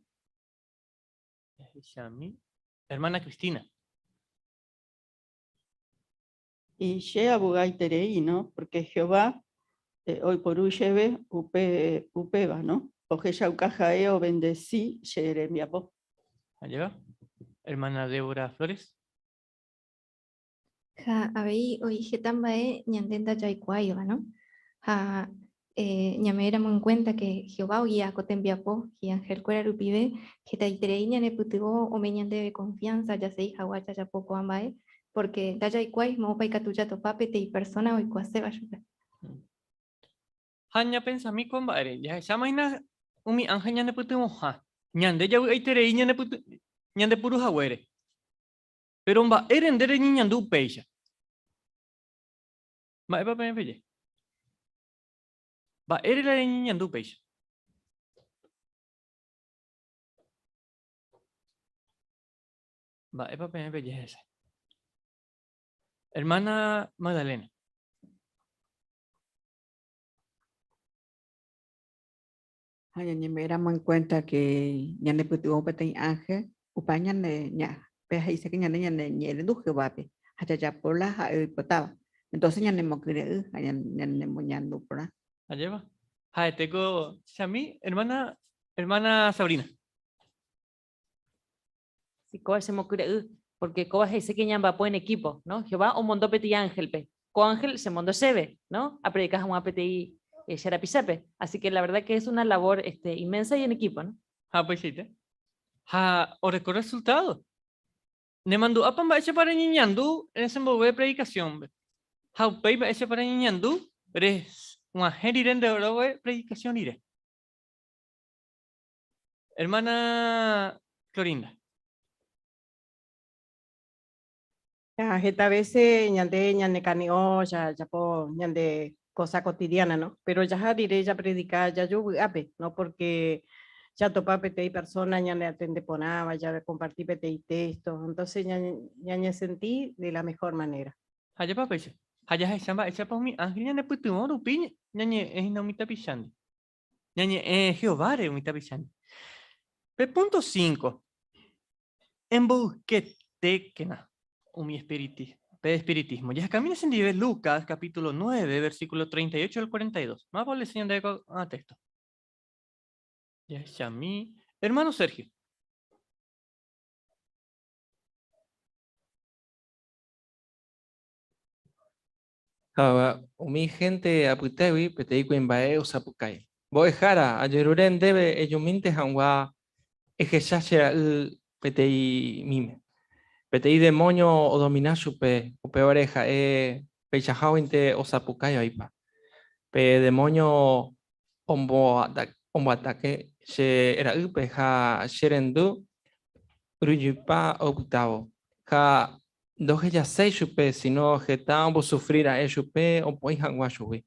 jahechami. Hermana Cristina. Y che avy'aiterei, no? Porque Jehová eh, oiporu chéve upe, upéva, no? Ohechauka ha'e obendeci che rembiapo. Allá. Hermana Débora Flores. Ha avei oĩ heta mba'e ñande ndajaikuaáiva, no? Ha Eh, ñame'ẽramo en cuenta que Jehová ogia ko tembiapo hi'angelkuéra rupive, hetaiterei ñanepytyvõ ome'ẽ ñandéve confianza jasegi hag̃ua jajapo ko'ã mba'e, porque ndajaikuái moõpa ikatu jatopa peteĩ persona oikuaaséva chupe. Ha ñapensami ko mba'ére, jahecháma hína umi ánhel ñanepytyvõha, ñande javy'aiterei ñandepuru haguére. Péro mba'ére nde reñeñandu upéicha? Mba'épa peẽ peje? Mba'ére la reñeñandu upéicha? Mba'épa peẽ peje hese? Hermana Magdalena. Ha ñañeme'ẽramo en cuenta que ñanepytyvõ peteĩ ángel, upéva ñane ña pe he'ise que ñande ñaneñe'ẽrendu Jehovápe ha jajapo la ha'e oipotáva. Entonces ñanemokyre'ỹ ha ñanemoñandu porã. Ajépa? Ha'ete ko chami, hermana, hermana Sabrina. Si kóva chemokyre'ỹ, porque kóva he'ise que ñamba'apo en equipo, no? Jehová omondo peteĩ ángelpe. Ko ángel chemondo chéve, no? Apredika hag̃ua peteĩ eh, che rapichápe. Así que la verdad que es una labor este, inmensa y en equipo, no? Ha upeichaite. Ha oreko resultado. Nemandu'ápa mba'éichapa reñeñandu resembogue predikasiónpe? Ha upéi mba'éichapa reñeñandu reg̃uahẽ rire nde rogue predikasión rire? Hermana Clorinda. Ya, heta vece ñande ñanekane'õ jajapo ñande cosa cotidiana, ¿no? Pero jaha rire japredika jaju vy'ápe, ¿no? Porque jatopa peteĩ persona ñaneatende porãva, jacomparti peteĩ texto, entonces ñañesenti de la mejor manera. Ha jepa péicha. Ha jahecha mba'éichapa umi ángel ñanepytyvõ rupi ñañe'ẽ hína umi tapichándi. Ñañe'ẽ Jehováre umi tapichándi. Pe punto 5. Emboyketékena umi espiritismo, pe espiritismo. Jahechamína chendive Lucas capítulo 9, versículo 38 al 42. Mávapa oleese ñandéve ko'ã texto? Jahechami. Hermano Sergio. Ha umi hénte apytégui peteĩ kuimba'e osapukái, Mbo'ehára, ajerure ndéve ejumínte hag̃ua ehecha che ra'y peteĩmíme. Peteĩ demóño odomina chupe, upévare ha'e peichaháguinte osapukái vaipa. Pe demóño omboatake che ra'ýpe ha che rendy ryjuipa opytávo. Ha Ndohejaséi chupe, síno heta ombosufri ra'e chupe opoi hag̃ua chugui.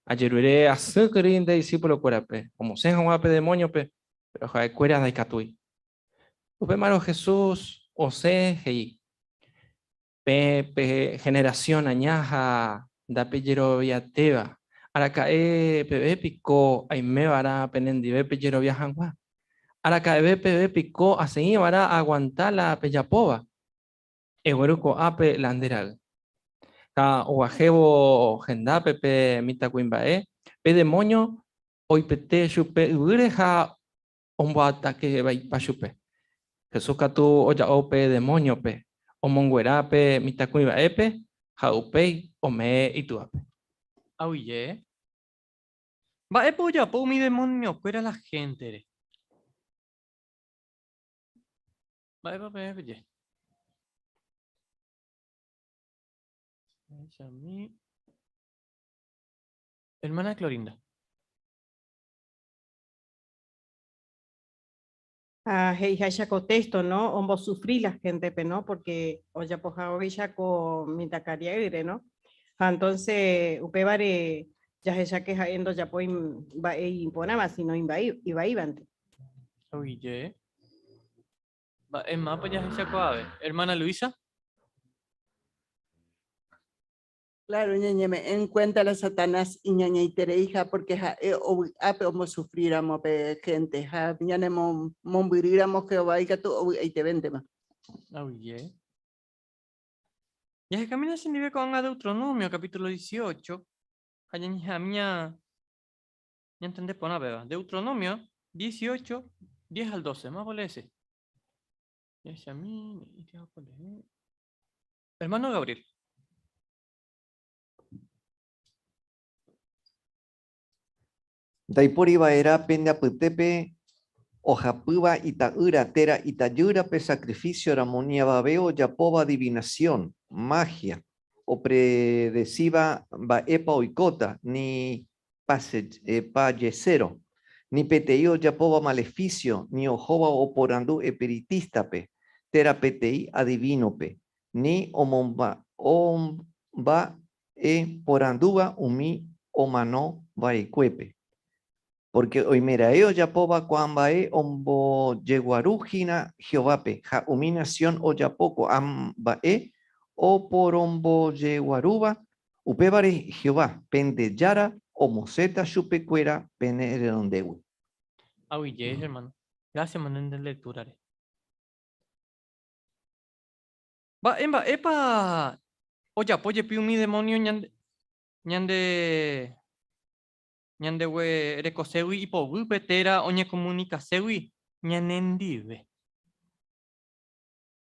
Ajerure asy kyrỹi nde disípulokuérape, omosẽ hag̃ua pe demóñope, péro ha'ekuéra ndaikatúi. Upémarõ Jesús osẽ he'i, Peẽ pe generasión aña ha ndapejeroviatéva, araka'e peve piko aimeva'erã penendive pejerovia hag̃ua? Araka'eve peve piko asegíva'erã aaguanta la pejapóva? Egueru ko'ápe la nde ra'y. Ha oguahẽvo hendápe pe mitãkuimba'e, pe demóño oipete chupe yvýre ha omboatake vaipa chupe. Jesús katu oja'o pe demóñope, omonguera pe mitãkuimba'épe ha upéi ome'ẽ itúvape. Aguyje. Mba'épa ojapo umi demoniokuéra la héntere? Mba'épa peẽ peje? Jahechami. Hermana Clorinda. Ha he'iháicha ko texto, no? Ombosufri la gente-pe, no? Porque ojapohaguéicha ko mitãkaria'ýre, no? Ha entonces upévare jahecha que ha'e ndojapói mba'e iporãva, sino ivaívante. Oguije. Mba'e mápa jahechakuaave. Hermana Luisa. Claro, ñañeme'ẽ en cuenta la Satanás iñañaitereiha porque ha'e ovy'ápe ombosufríramo pe gente ha ñanemombyrýramo Jehová ikatu ovy'aitevéntema. Aguyje. Jahekamína chendive ko'ág̃a Deuteronomio capítulo 18 ha ñañeha'ãmi ñantende porã péva. Deuteronomio 18, 10 al 12. Mávapa oleese? Jahechami, Hermano Gabriel. Ndaipóri va'erã pende apytépe ohapýva ita'ýra térã itajýrape sacrificio ramo ni avave ojapóva adivinación, magia, opredecíva mba'épa oikóta, ni pajeséro, ni peteĩ ojapóva maleficio, ni ohóva oporandu espiritístape térã peteĩ adivínope, ni omomba'eporandúva umi omano va'ekuépe. Pórke oimeraẽ ojapóva ko'ã mba'e ombojeguaru hína Jehovápe, ha umi nasión ojapo ko'ã mba'e oporombojeguarúva, upévare Jehová, pende Jára, omosẽta chupekuéra pene renondégui. Aguyje, hermano. Gracias, hermano, nde lectura-re. Mba'e mba'épa ojapo jepi umi demonio ñande ñande ñandeguerekoségui ipoguýpe térã oñekomunikaségui ñanendive?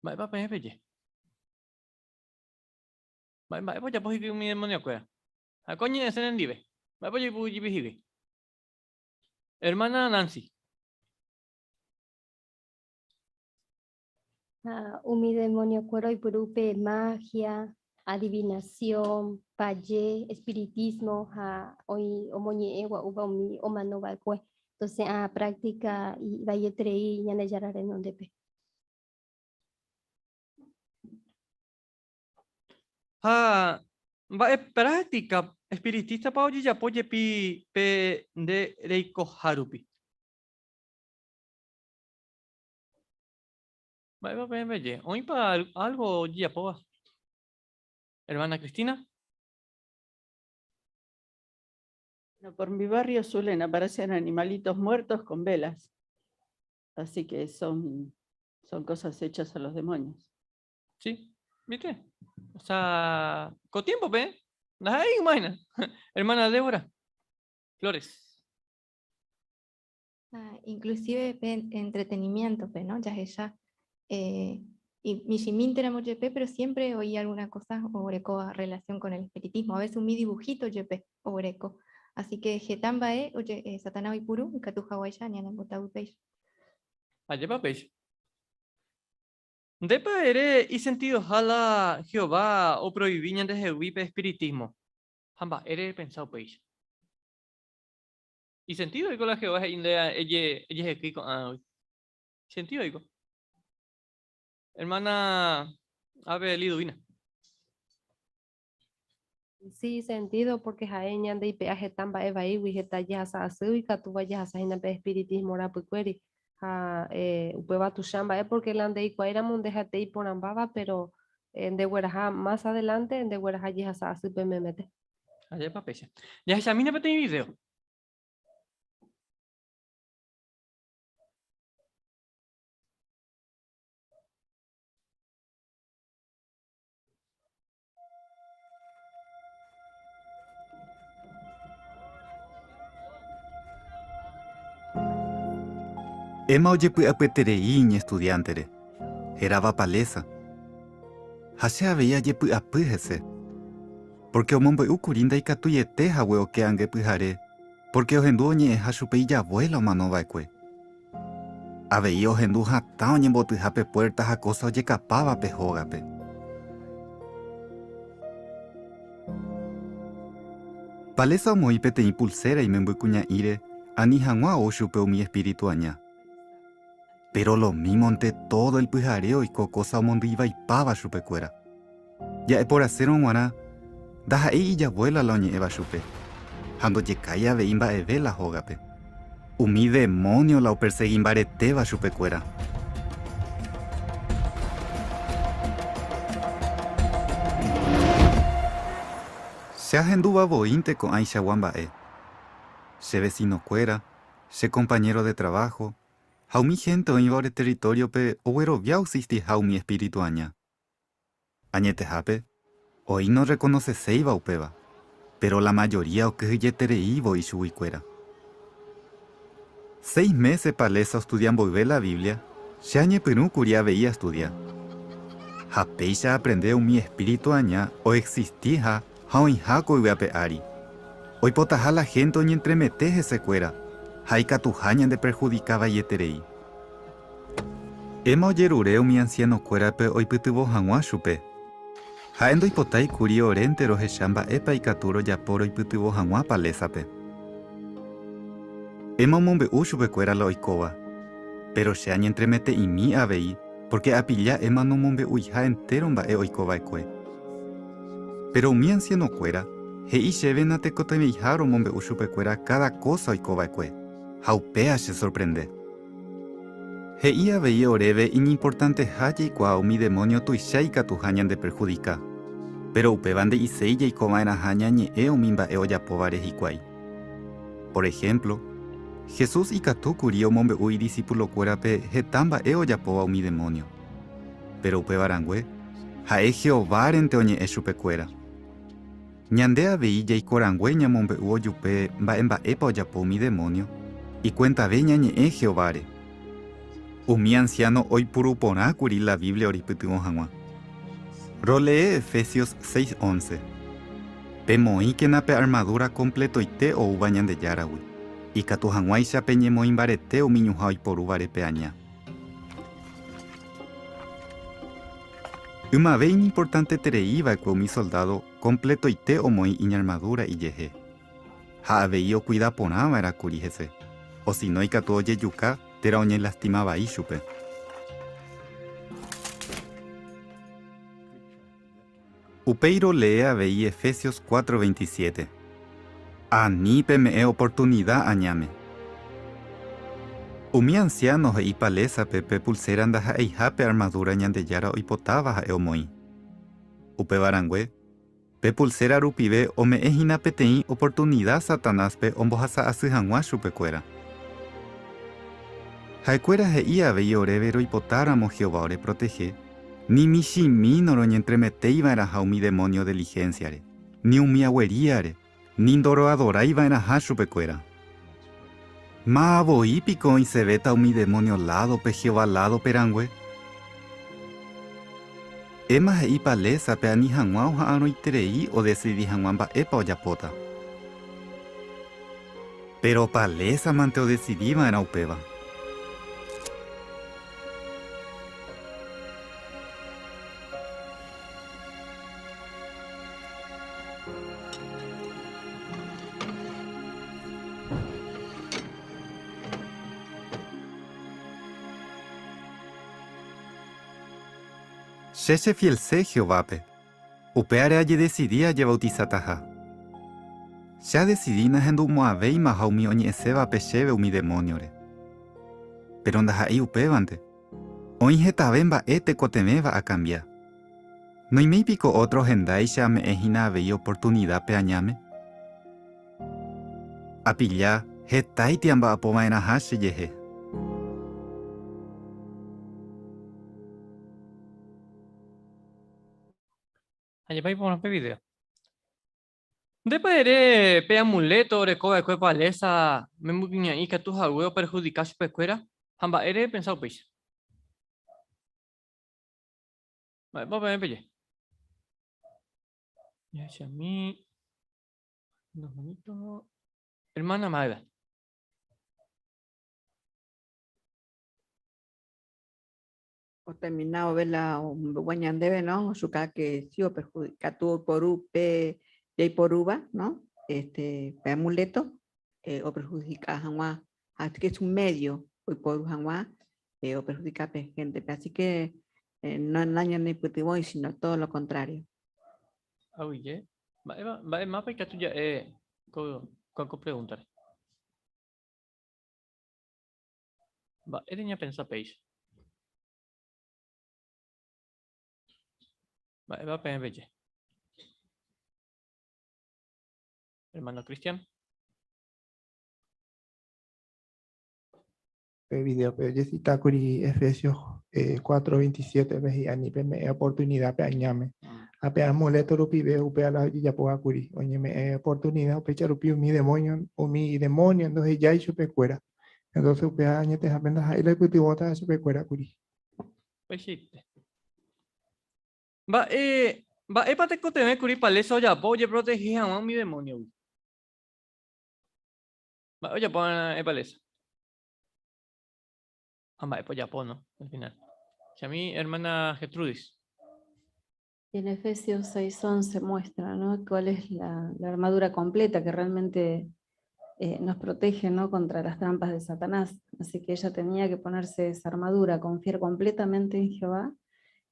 Mba'épa peẽ peje? Mba'e mba'épa ojapo hikuái umi demoniokuéra? Ha ko ñe'ẽse nendive. Mba'épa ojeipuru jepi hikuái? Hermana Nancy. Ha umi demoniokuéra oipuru pe magia, adivinación, paje, espiritismo ha oĩ omoñe'ẽ gua'úva umi omano va'ekue. Entonces ã práctica ivaieterei Ñandejára renondépe. Ha mba'e práctica espiritista-pa ojejapo jepi pe nde reikoha rupi? Mba'épa peẽ peje? Oĩpa algo ojejapóva? Hermana Cristina. Bueno, por mi barrio suelen aparecer animalitos muertos con velas. Así que son, son cosas hechas a los demonios. Sí, ¿viste? O sea, con tiempo, pe. Ahí, imagina. Hermana Débora Flores. Ah, inclusive pe entretenimiento, pe, ¿no? Jahecha eh, y michĩmínte ramo jepe, pero siempre oí alguna cosa oguereko relación con el espiritismo. A veces umi dibujito jepe oguereko. Así que heta mba'e oje, eh, Satanás oipuru ikatu haguáicha ñanembotavy péicha. Ajépa péicha. Ndépa ere isentidoha la Jehová oproivi ñandehegui pe espiritismo, ha mba'ére repensa upéicha? Isentido oiko la Jehová he'i nde eje ejehekýi ko'ãgui. Isentido oiko. Hermana Ave Liduvina. Sí, sentido, porque ha'e ñande ipe'a heta mba'e vaígui, heta jehasa asýgui ikatúva jahasa hína pe espiritismo rapykuéri. Ha eh, upéva tuicha mba'e porque la ndeikuaáiramo nde ha'ete iporãmbáva, pero eh, ndegueraha más adelante, ndegueraha jehasa asýpe memete. Ajépa péicha. Jahechamína peteĩ video. Emma ojepy'apyeterei iñestudiántere, hérava Palesa. Ha che avei ajepy'apy hese. Pórke omombe'u kuri ndaikatuiete hague oke ange pyhare, pórke ohendu oñe'ẽha chupe ijavuéla omano va'ekue. Avei ohendu hatã oñembotyha pe puérta ha kósa ojekapáva pe hógape. Palesa omoĩ peteĩ pulséra imembykuña'íre ani hag̃ua ou chupe umi espíritu aña. Péro lomímonte tódo el pyhare oiko kósa omondyivaipáva chupekuéra. Ja'e porãsérõ g̃uarã, ndaha'éi ijavuéla la oñe'ẽva chupe, ha ndojekái avei mba'eve la hógape. Umi demónio la opersegi mbaretéva chupekuéra. Che ahendúva voínte ko'ãichagua mba'e. Che vesinokuéra, che kompañéro de traváho, ha umi hénte oĩva ore territóriope oguerovia oexistiha umi espíritu aña. Añetehápe, oĩ norrekonoseséiva upéva, péro la majoría okyhyjeterei voi chuguikuéra. Seis mése Palesa ostudia mboyve la Biblia, che añepyrũ kuri avei astudia. Ha péicha aaprende umi espíritu aña oexistiha ha oĩha ko yvy ape ári. Oipotaha la hénte oñentremete hesekuéra ha ikatuha ñandeperhudika vaieterei. Emma ojerure umi ansianokuérape oipytyvõ hag̃ua chupe. Ha'e ndoipotái kuri orénte rohecha mba'épa ikatu rojapo roipytyvõ hag̃ua Palésape. Emma omombe'u chupekuéra la oikóva. Péro che añentremete'imi avei pórke apilla Emma nomombe'uiha entéro mba'e oiko va'ekue. Péro umi ansianokuéra he'i chéve natekotevẽiha romombe'u chupekuéra káda kósa oiko va'ekue, ha upéva chesorprende. He'i avei oréve iñimportanteha jaikuaa umi demónio tuicha ikatuha ñandeperhudika, péro upéva nde'iséi jaiko va'erãha ñañe'ẽ umi mba'e ojapóvare hikuái. Por ehémplo, Jesús ikatu kuri omombe'u idisipulokuérape heta mba'e ojapóva umi demónio. Péro upéva rangue, ha'e Jehovárente oñe'ẽ chupekuéra. Ñande avei jaiko rangue ñamombe'u ojupe mba'e mba'épa ojapo umi demónio, ikuentave ñañe'ẽ Jehováre. Umi ansiáno oipuru porã kuri la Biblia oripytyvõ hag̃ua. Rolee Efesios 6:11, Pemoĩkena pe armadúra kompletoite oúva Ñandejáragui, ikatu hag̃uáicha peñemoĩ mbarete umi ñuhã oiporúvare pe aña. Ymave iñimportanteterei va'ekue umi soldádo kompletoite omoĩ iñarmadúra ijehe. Ha avei okuida porã va'erã kuri hese, osino ikatu ojejuka térã oñelastima vai chupe. Upéi rolee avei Efesios 4:27, Ani peme'ẽ oportunida añáme. Umi ansiáno he'i Palésape pe pulséra ndaha'eiha pe armadúra Ñandejára oipotáva ha'e omoĩ. Upéva rangue, pe pulséra rupive ome'ẽ hína peteĩ oportunida Satanáspe ombohasa asy hag̃ua chupekuéra. Ha'ekuéra he'i avei oréve roipotáramo Jehová oreprotehe, Ni michĩmi noroñentremetéi va'erãha umi demónio dilihénsiare, ni umi agueríare, ni ndoroadorái va'erãha chupekuéra. Máva voi piko oĩsevéta umi demónio ládope Jehová ládope rangue? Emma he'i Palésape ani hag̃ua oha'arõiterei odesidi hag̃ua mba'épa ojapóta. Péro Palésamante odesidi va'erã upéva. Che chefielse Jehovápe, upévare ajedesidi ajevautisataha. Che adesidi nahendumo'ãvéimaha umi oñe'ẽsévape chéve umi demóniore. Péro ndaha'éi upévante, oĩ hetave mba'e tekotevẽva akambia. Noiméi piko ótro hendáicha ame'ẽ hína avei oportunida pe añáme? Apilla hetáiti amba'apo va'erãha chejehe. Ajépa iporã pe video. Ndépa ere pe amuléto oreko va'ekue Palesa membykuña'i ikatu hague operhudika chupekuéra ha mba'ére epensa upéicha? Mba'épa peẽ peje? Jahechami. Unos manitos. Hermana Magda. O terminado la omombe'úva ñandéve, no? Ochuka que sí operhudika oiporu pe jaiporúva, no? Este, pe amuleto eh, operhudika hag̃ua, así que es un medio oiporu hag̃ua eh, operhudika pe gente-pe, así que eh, no nañanepytyvõi, sino todo lo contrario. Aguyje. Mba'épa, mba'e mápa ikatu ja'e ko, ko pregúntare? Mba'ére ñapensa péicha? Mba'épa peẽ peje? Hermano Cristian. Pe videópe ojesita kuri Efesios 4:27-pe he'i ani peme'ẽ oportunida pe añáme. Ha pe amuléto rupive upéva la ojejapóva kuri, oñeme'ẽ oportunida upéicha rupi umi demónio, umi demónio ndohejái chupekuéra. Entonces upéva añetehápe ndaha'éi la oipytyvõtava chupekuéra kuri. Upeichaite. Mba'e, mba'épa tekotevẽ kuri Palesa ojapo ojeprotehe hag̃ua umi demóniogui? Mba'e ojapo va'erã epalesa? Ha mba'épa ojapo, no? Al final. Chami, hermana Gertrudis. En Efesios 6:11 muestra, ¿no? Cuál es la, la armadura completa que realmente nos protege, ¿no? Contra las trampas de Satanás. Así que ella tenía que ponerse esa armadura, confiar completamente en Jehová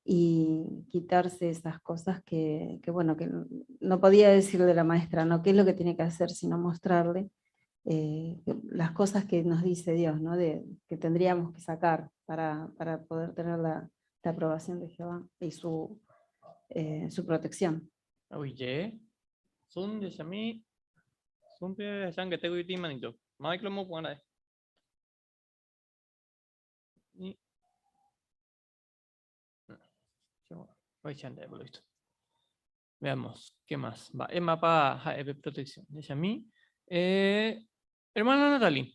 y quitarse esas cosas que, bueno, que no podía decirle la maestra, ¿no? ¿Qué es lo que tiene que hacer sino mostrarle las cosas que nos dice Dios, ¿no? De, que tendríamos que sacar para poder tener la aprobación de Jehová y su protección. Oye, son de Shami, son de sangre tengo y manito. Michael mo puana. Ni Veamos, ¿qué más? Va, el mapa de protección. De Shami. Hermana Natalie.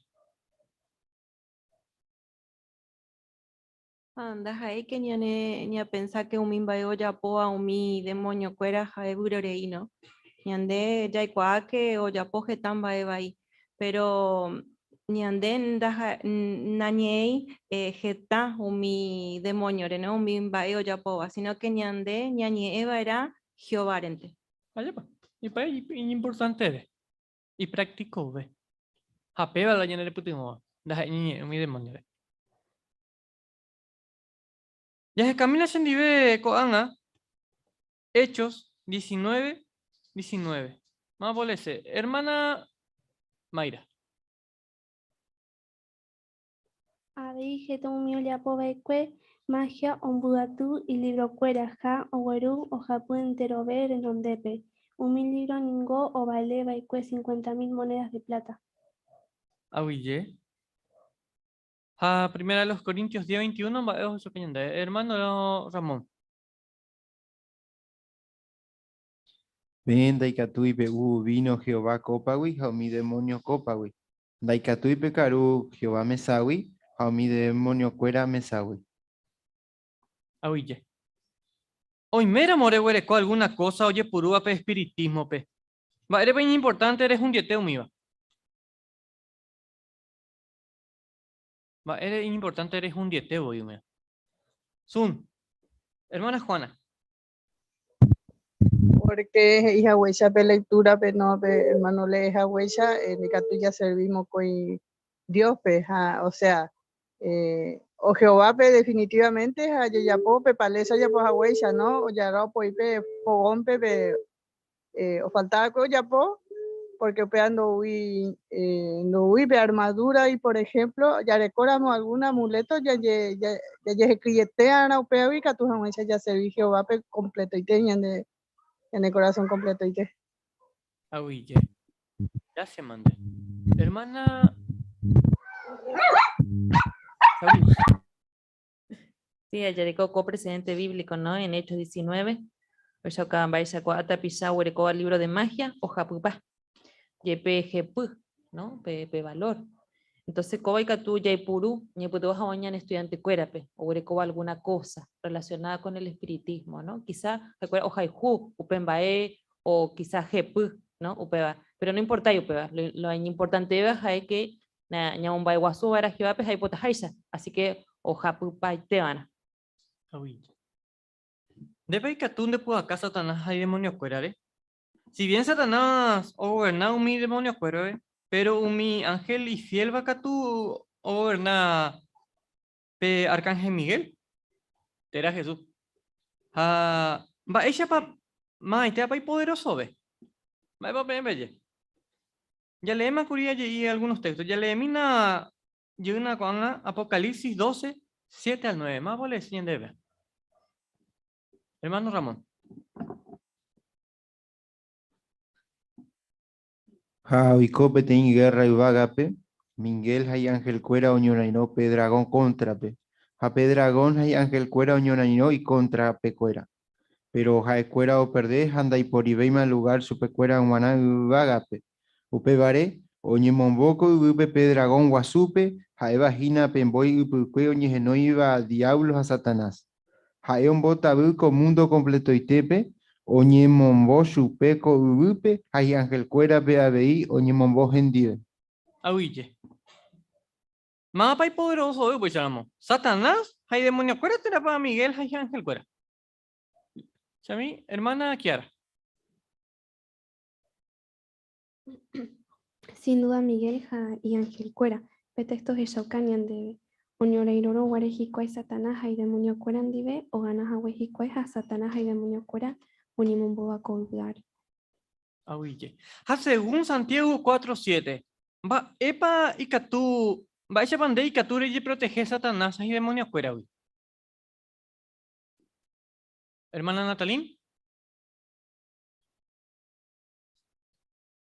Anda, ha'éke ñane ñapensáke umi mba'e ojapóva umi demoniokuéra ha'e vyrorei, no? Ñande jaikuaáke ojapo heta mba'e vai, pero ñande nañe'ẽi heta umi demoniore, no? Umi mba'e ojapóva, sino que ñande ñañe'ẽva'erã Jehovárente. Ajépa, ipa iñimportanteve, ipracticove. Ha péva la ñane repytyvõva, ndaha'éi ñañe'ẽ umi demoniore. Jahekamína chendive ko'ág̃a Hechos 19, 19. Mávapa olese? Hermana Mayra. Avei heta umi ojapova'ekue magia ombyaty ilivrokuéra ha ogueru ohapy enterove renondépe. Umi lívro ningo ovale va'ekue 50.000 monedas de plata. Aguyje. Ha Primera de los Corintios 10, 21 mba'e ohechuka ñande. Hermano Ramón. Peẽ ndaikatúi pe'u víno Jehová kópagui ha umi demónio kópagui. Ndaikatúi pekaru Jehová meságui ha umi demoniokuéra meságui. Aguyje. Oiméramo reguereko alguna kósa ojepurúva pe espiritísmope, mba'érepa iñimportánte rehundiete umíva? Mba'ére iñimportánte rehundiete voi umíva? Sun. Hermana Juana. Porque he'i haguéicha pe lectura-pe, no, pe hermano olee haguéicha, ndikatu jaservi mokõi Dios-pe, ha, o sea, o Jehová-pe definitivamente ha jajapo pe palesa ojapo haguéicha, no, ojarra opoi pe fogón-pe pe ofaltaba va'ekue ojapo, porque upéva ndoúi, ndoúi pe armadura y por ejemplo jarekóramo algún amuleto jaje, jajehekyiete va'erã upévagui ikatu hag̃uáicha jaservi Jehovápe completoite ñande, ñane corazón completoite. Aguyje. Gracias, mande. Hermana Saúl. Sí, ajareko ko precedente bíblico, ¿no? En Hechos 19, ohechauka mba'eichagua tapicha oguerekóva libro de magia ohapypa, jepe hepy, ¿no? Pe, pe valor. Entonces, kóva ikatu jaipuru ñaipytyvõ hag̃ua ñane estudiantekuérape oguerekóva alguna cosa relacionada con el espiritismo, ¿no? Quizá ha'ekuéra ohayhu upe mba'e o quizá hepy, ¿no? Upéva. Pero no importái upéva. Lo iñimportantevéva ha'e que ñamomba'eguasuva'erã Jehovápe ha ipotaháicha. Así que ohapypaitéva'erã. Aguyje. Ndépa ikatu ndepu'aka Satanás ha idemoniokuérare? Si bien Satanás ogoverna umi demoniokuérape, péro umi ánhel ifiélva katu ogoverna pe arkánhel Miguel, térã Jesús. Ha mba'éichapa mavaitévapa ipoderosove? Mba'épa peẽ peje? Jaleéma kuri aje'i algunos textos. Jaleemína jeýna ko'ág̃a Apocalipsis 12, 7 al 9. Mávapa oleesi ñandéve? Hermano Ramón. Ha oiko peteĩ gérra yvágape, Miguel ha hi'anhelkuéra oñorairõ pe dragón kóntrape, ha pe dragón ha hi'anhelkuéra oñorairõ ikontrapekuéra. Péro ha'ekuéra operde ha ndaiporivéima lugár chupekuéra g̃uarã yvágape. Upévare, oñemombo ko yvýpe pe dragón guasúpe, ha'éva hína pe mbói ypykue oñehenóiva Diablo ha Satanás. Ha'e ombotavy ko múndo kompletoitépe, oñemombo chupe ko yvýpe ha hi'anhelkuérape avei oñemombo hendive. Aguyje. Mávapa ipoderósove upéicharamo? Satanás ha idemoniokuéra térãpa Miguel ha hi'anhelkuéra? Chami, hermana Kiara. Sin duda Miguel ha hi'anhelkuéra, pe texto ohechauka ñandéve, oñorairõrõ guare hikuái Satanás ha idemoniokuéra ndive ogana hague hikuái ha Satanás ha idemoniokuéra oñemombóva ko yvy ári. Aguyje. Ha según Santiago 4:7, mba'épa ikatu, mba'éichapa nde ikatu rejeprotehe Satanás ha idemoniokuéragui? Hermana Natalín.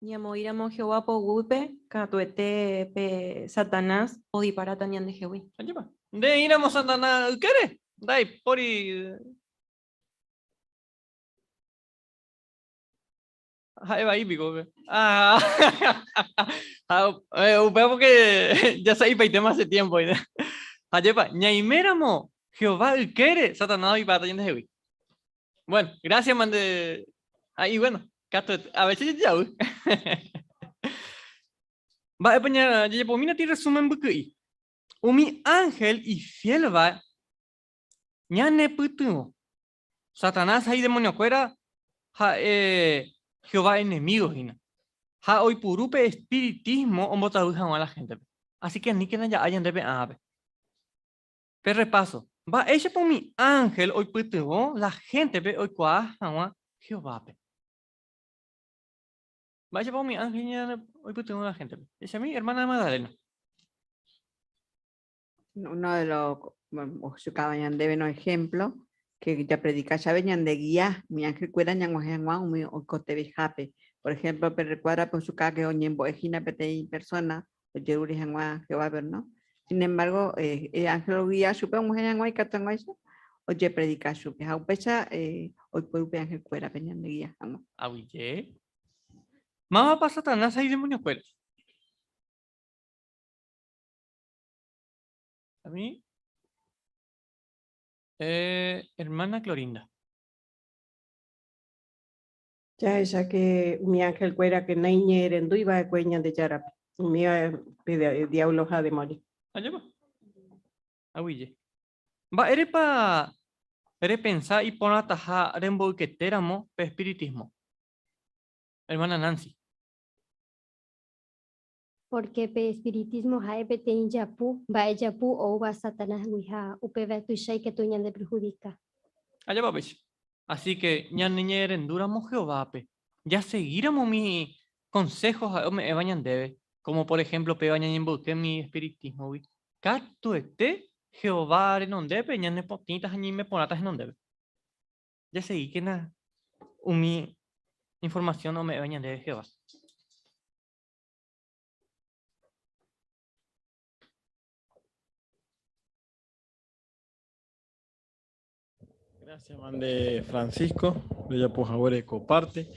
Ñamoĩramo Jehová poguýpe, katuete pe Satanás odiparáta ñandehegui. Ajépa. Nde eĩramo Satanás ykére, ndaipóri Ha'e vai piko upe. Ah, ha upéva porque ya sa'ipaitéma hace tiempo. Ajépa, ñaiméramo Jehová ykére, Satanás odiparáta ñandehegui. Bueno, gracias, mande. Ah, y bueno, katuete. A veces jajavy. Mba'épa jajapomína ti resumen mbyky'i. Umi ángel ifiélva ñanepytyvõ. Satanás ha idemoniokuéra ha'e Jehová enemigo hína. Ha oipuru pe espiritismo ombotavy hag̃ua la héntepe. Así que aníkena ja'a ñande pe'ãvape. Pe repaso, Mba'éichapa umi ánhel oipytyvõ la héntepe oikuaa hag̃ua Jehovápe? Mba'éichapa umi ánhel oipytyvõ la héntepe? Jahechami, ermána Magdalena. Uno de los ohechukáva ñandéve no ejemplo que japredika chave ñande guía umi ángel kuéra ñag̃uahẽ hag̃ua umi oikotevẽhápe. Por ejemplo, pe recuadra-pe ohechuka que oñembo'e hína peteĩ persona ojerure hag̃ua Jehovápe, no? Sin embargo, eh, ángel oguia chupe og̃uahẽ hag̃ua ikatu hag̃uáicha ojepredika chupe. Ha upéicha eh, oiporu pe ángel kuérape ñande guía hag̃ua. Aguyje. Mávapa Satanás ha idemoniokuéra? A mí. Eh, hermana Clorinda. Jahecha ke umi angelkuéra ke naiñe'ẽrendúi va'ekue Ñandejárape, umíva pe diablo ha demonio. Ajépa? Aguyje. Mba'érepa repensa iporãtaha remboyketéramo pe espiritismo? Hermana Nancy. Pórke pe espiritísmo ha'e peteĩ japu, mba'e japu oúva Satanásgui ha upéva tuicha ikatu ñandeperhudika. Ajépa péicha. Así ke ñaneñe'ẽrendúramo Jehovápe, jasegíramo umi konsého ha'e ome'ẽva ñandéve, kómo por ehémplo péva ñañemboyke umi espiritísmogui, katuete Jehová renondépe ñanepotĩta ha ñaime porãta henondépe. Jasegíkena umi informasión ome'ẽva ñandéve Jehová. Gracias, mande Francisco, rejapo haguére ko parte.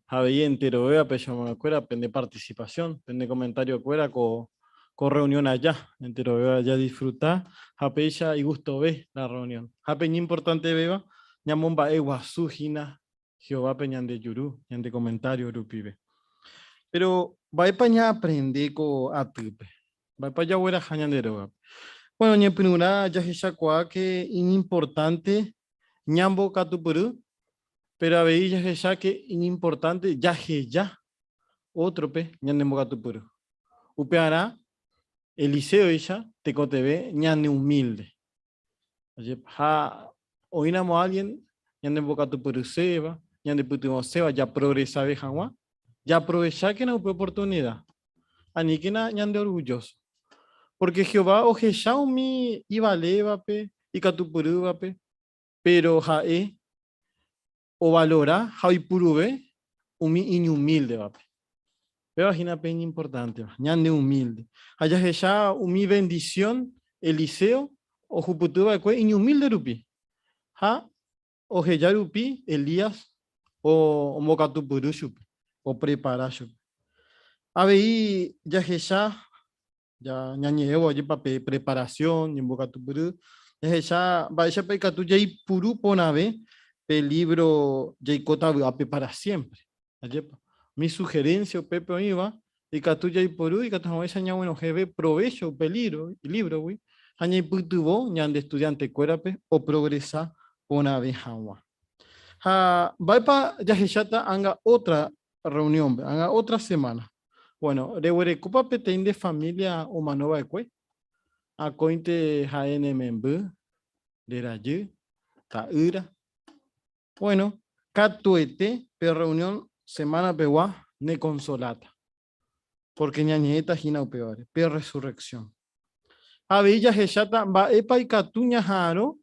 Avei enterovéva pechamakuéra pende participación, pende comentario kuéra ko, ko reunión aja. Enterovéva ya disfruta ha péicha igustove la reunión. Ha pe iñimportantevéva ñamomba'e guasu hína Jehovápe ñande juru, ñande comentario rupive. Pero mba'épa ñaaprende ko atýpe? Mba'épa jagueraha ñande rógape? Bueno, ñepyrũrã jahechakuaa ke iñimportánte ñambokatupyry, pero avei jahecha ke iñimportánte jaheja ótrope ñanembokatupyry. Upearã, Eliséoicha tekotevẽ ñaneumílde. Ha oĩramo álgien ñanembokatupyryséva, ñandepytyvõséva japrogresave hag̃ua, jaaprovechákena upe oportunida. Aníkena ñandeorgullóso. Pórke Jehová ohecha umi ivalévape, ikatupyrývape, péro ha'e ovalora ha oipuruve umi iñumíldevape. Péva hína pe iñimportánteva, ñaneumílde. Ha jahecha umi vendisión Eliseo ohupyty va'ekue iñumílde rupi, ha oheja rupi Elías ombokatupyry chupe, oprepara chupe. Avei jahecha Ja ñañe'ẽvo ajépa pe preparación, ñembokatupyry, jahecha mba'éichapa ikatu jaipuru porãve pe lívro Jaikóta vy'ápe pára siémpre. Ajépa? Umi sugerencia upépe oĩva, Ikatu jaiporu ikatu hag̃uáicha ñaguenohẽve provecho upe líbrogui ha ñaipytyvõ ñande estudiantekuérape oprogresa porãve hag̃ua. Ha mba'épa jahecháta ág̃a ótra reuniónpe, ág̃a ótra semána? Bueno, reguerekópa peteĩ nde família omano va'ekue? Akóinte ha'e ne memby, nde rajy, ta'ýra. Bueno, katuete pe reunión semana pegua ne consolata. Porque ñañe'ẽta hína upévare, pe resurrección. Avei jahecháta mba'épa ikatu ñaha'arõ,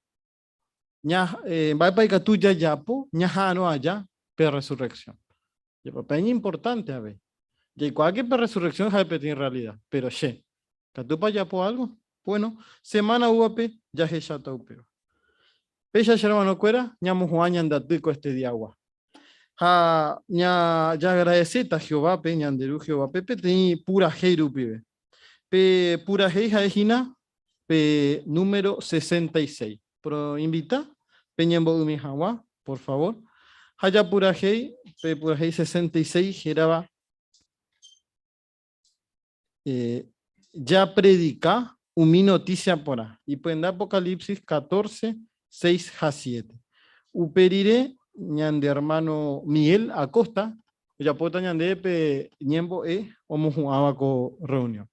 ña, eh, mba'épa ikatu jajapo ñaha'arõ aja pe resurrección. Jepa, iñimportante avei. Jaikuaáke pe resurrección ha'e peteĩ realidad, pero che, Ikatúpa ajapo algo? Bueno, semana oúvape jahecháta upéva. Péicha che hermanokuéra, ñamohu'ã ñande aty ko este diagua. Ha ña jaagradecéta Jehovápe, ñande Ru Jehovápe, peteĩ purahéi rupive. Pe purahéi ha'e hína pe número 66. Proinvita peñembo'ymi hag̃ua, por favor. Ha japurahéi pe purahéi 66 hérava Japredika umi notísia porã. Ipyenda Apocalipsis 14, 6 ha 7. Upe rire ñande ermáno Miguel Acosta ojapóta ñandéve pe ñembo'e omohu'ãva ko rreunión.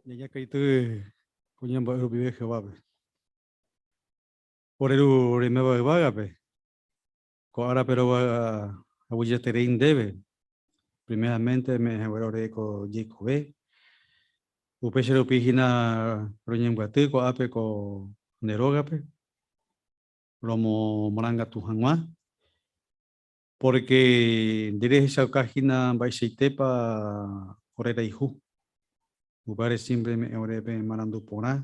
Ñañakaity ko ñembo'e rupive Jehovápe. Ore Ru reiméva yvágape, ko árape rova aguyjeterei ndéve, primeramente eme'ẽ haguére ore ko jeikove, upéicha rupi hína roñembyaty ko'ápe ko nde rógape, romomarangatu hag̃ua, pórke nde rehechauka hína mba'eichaitépa ore rayhu. Upévare siémpre eme'ẽ oréve marandu porã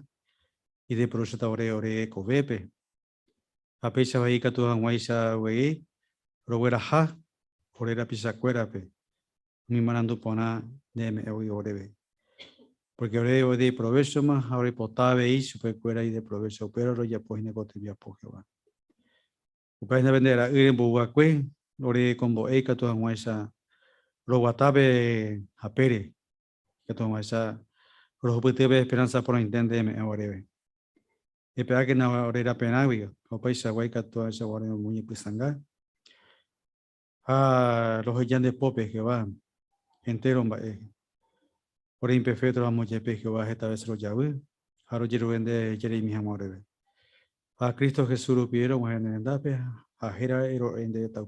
ideprovéchota ore ore rekovépe. Ha péicha avei ikatu hag̃uáicha avei rogueraha ore rapichakuérape umi marandu porã nde eme'ẽgui oréve. Pórke ore odeprovéchoma ha oreipota avei chupekuéra ideprovécho, upévare rojapo hína ko tembiapo, Jehová. Upéva hína pende ra'y remboyvakue ore kombo'e ikatu hag̃uáicha roguata pe hapére, ikatu hag̃uáicha rohupyty pe esperánsa porãite nde eme'ẽva oréve. Epe'ákena ore raperãgui ha opaichagua ikatu hag̃uáicha ore romoñepysãnga ha roheja nde pópe, Jehová, entéro mba'e. Ore imperfékto ramo jepe Jehová heta vése rojavy ha rojerure nde jereimi hag̃ua oréve. Ha Cristo Jesús rupive rog̃uahẽ ne rendápe ha héra ro'e ndéve.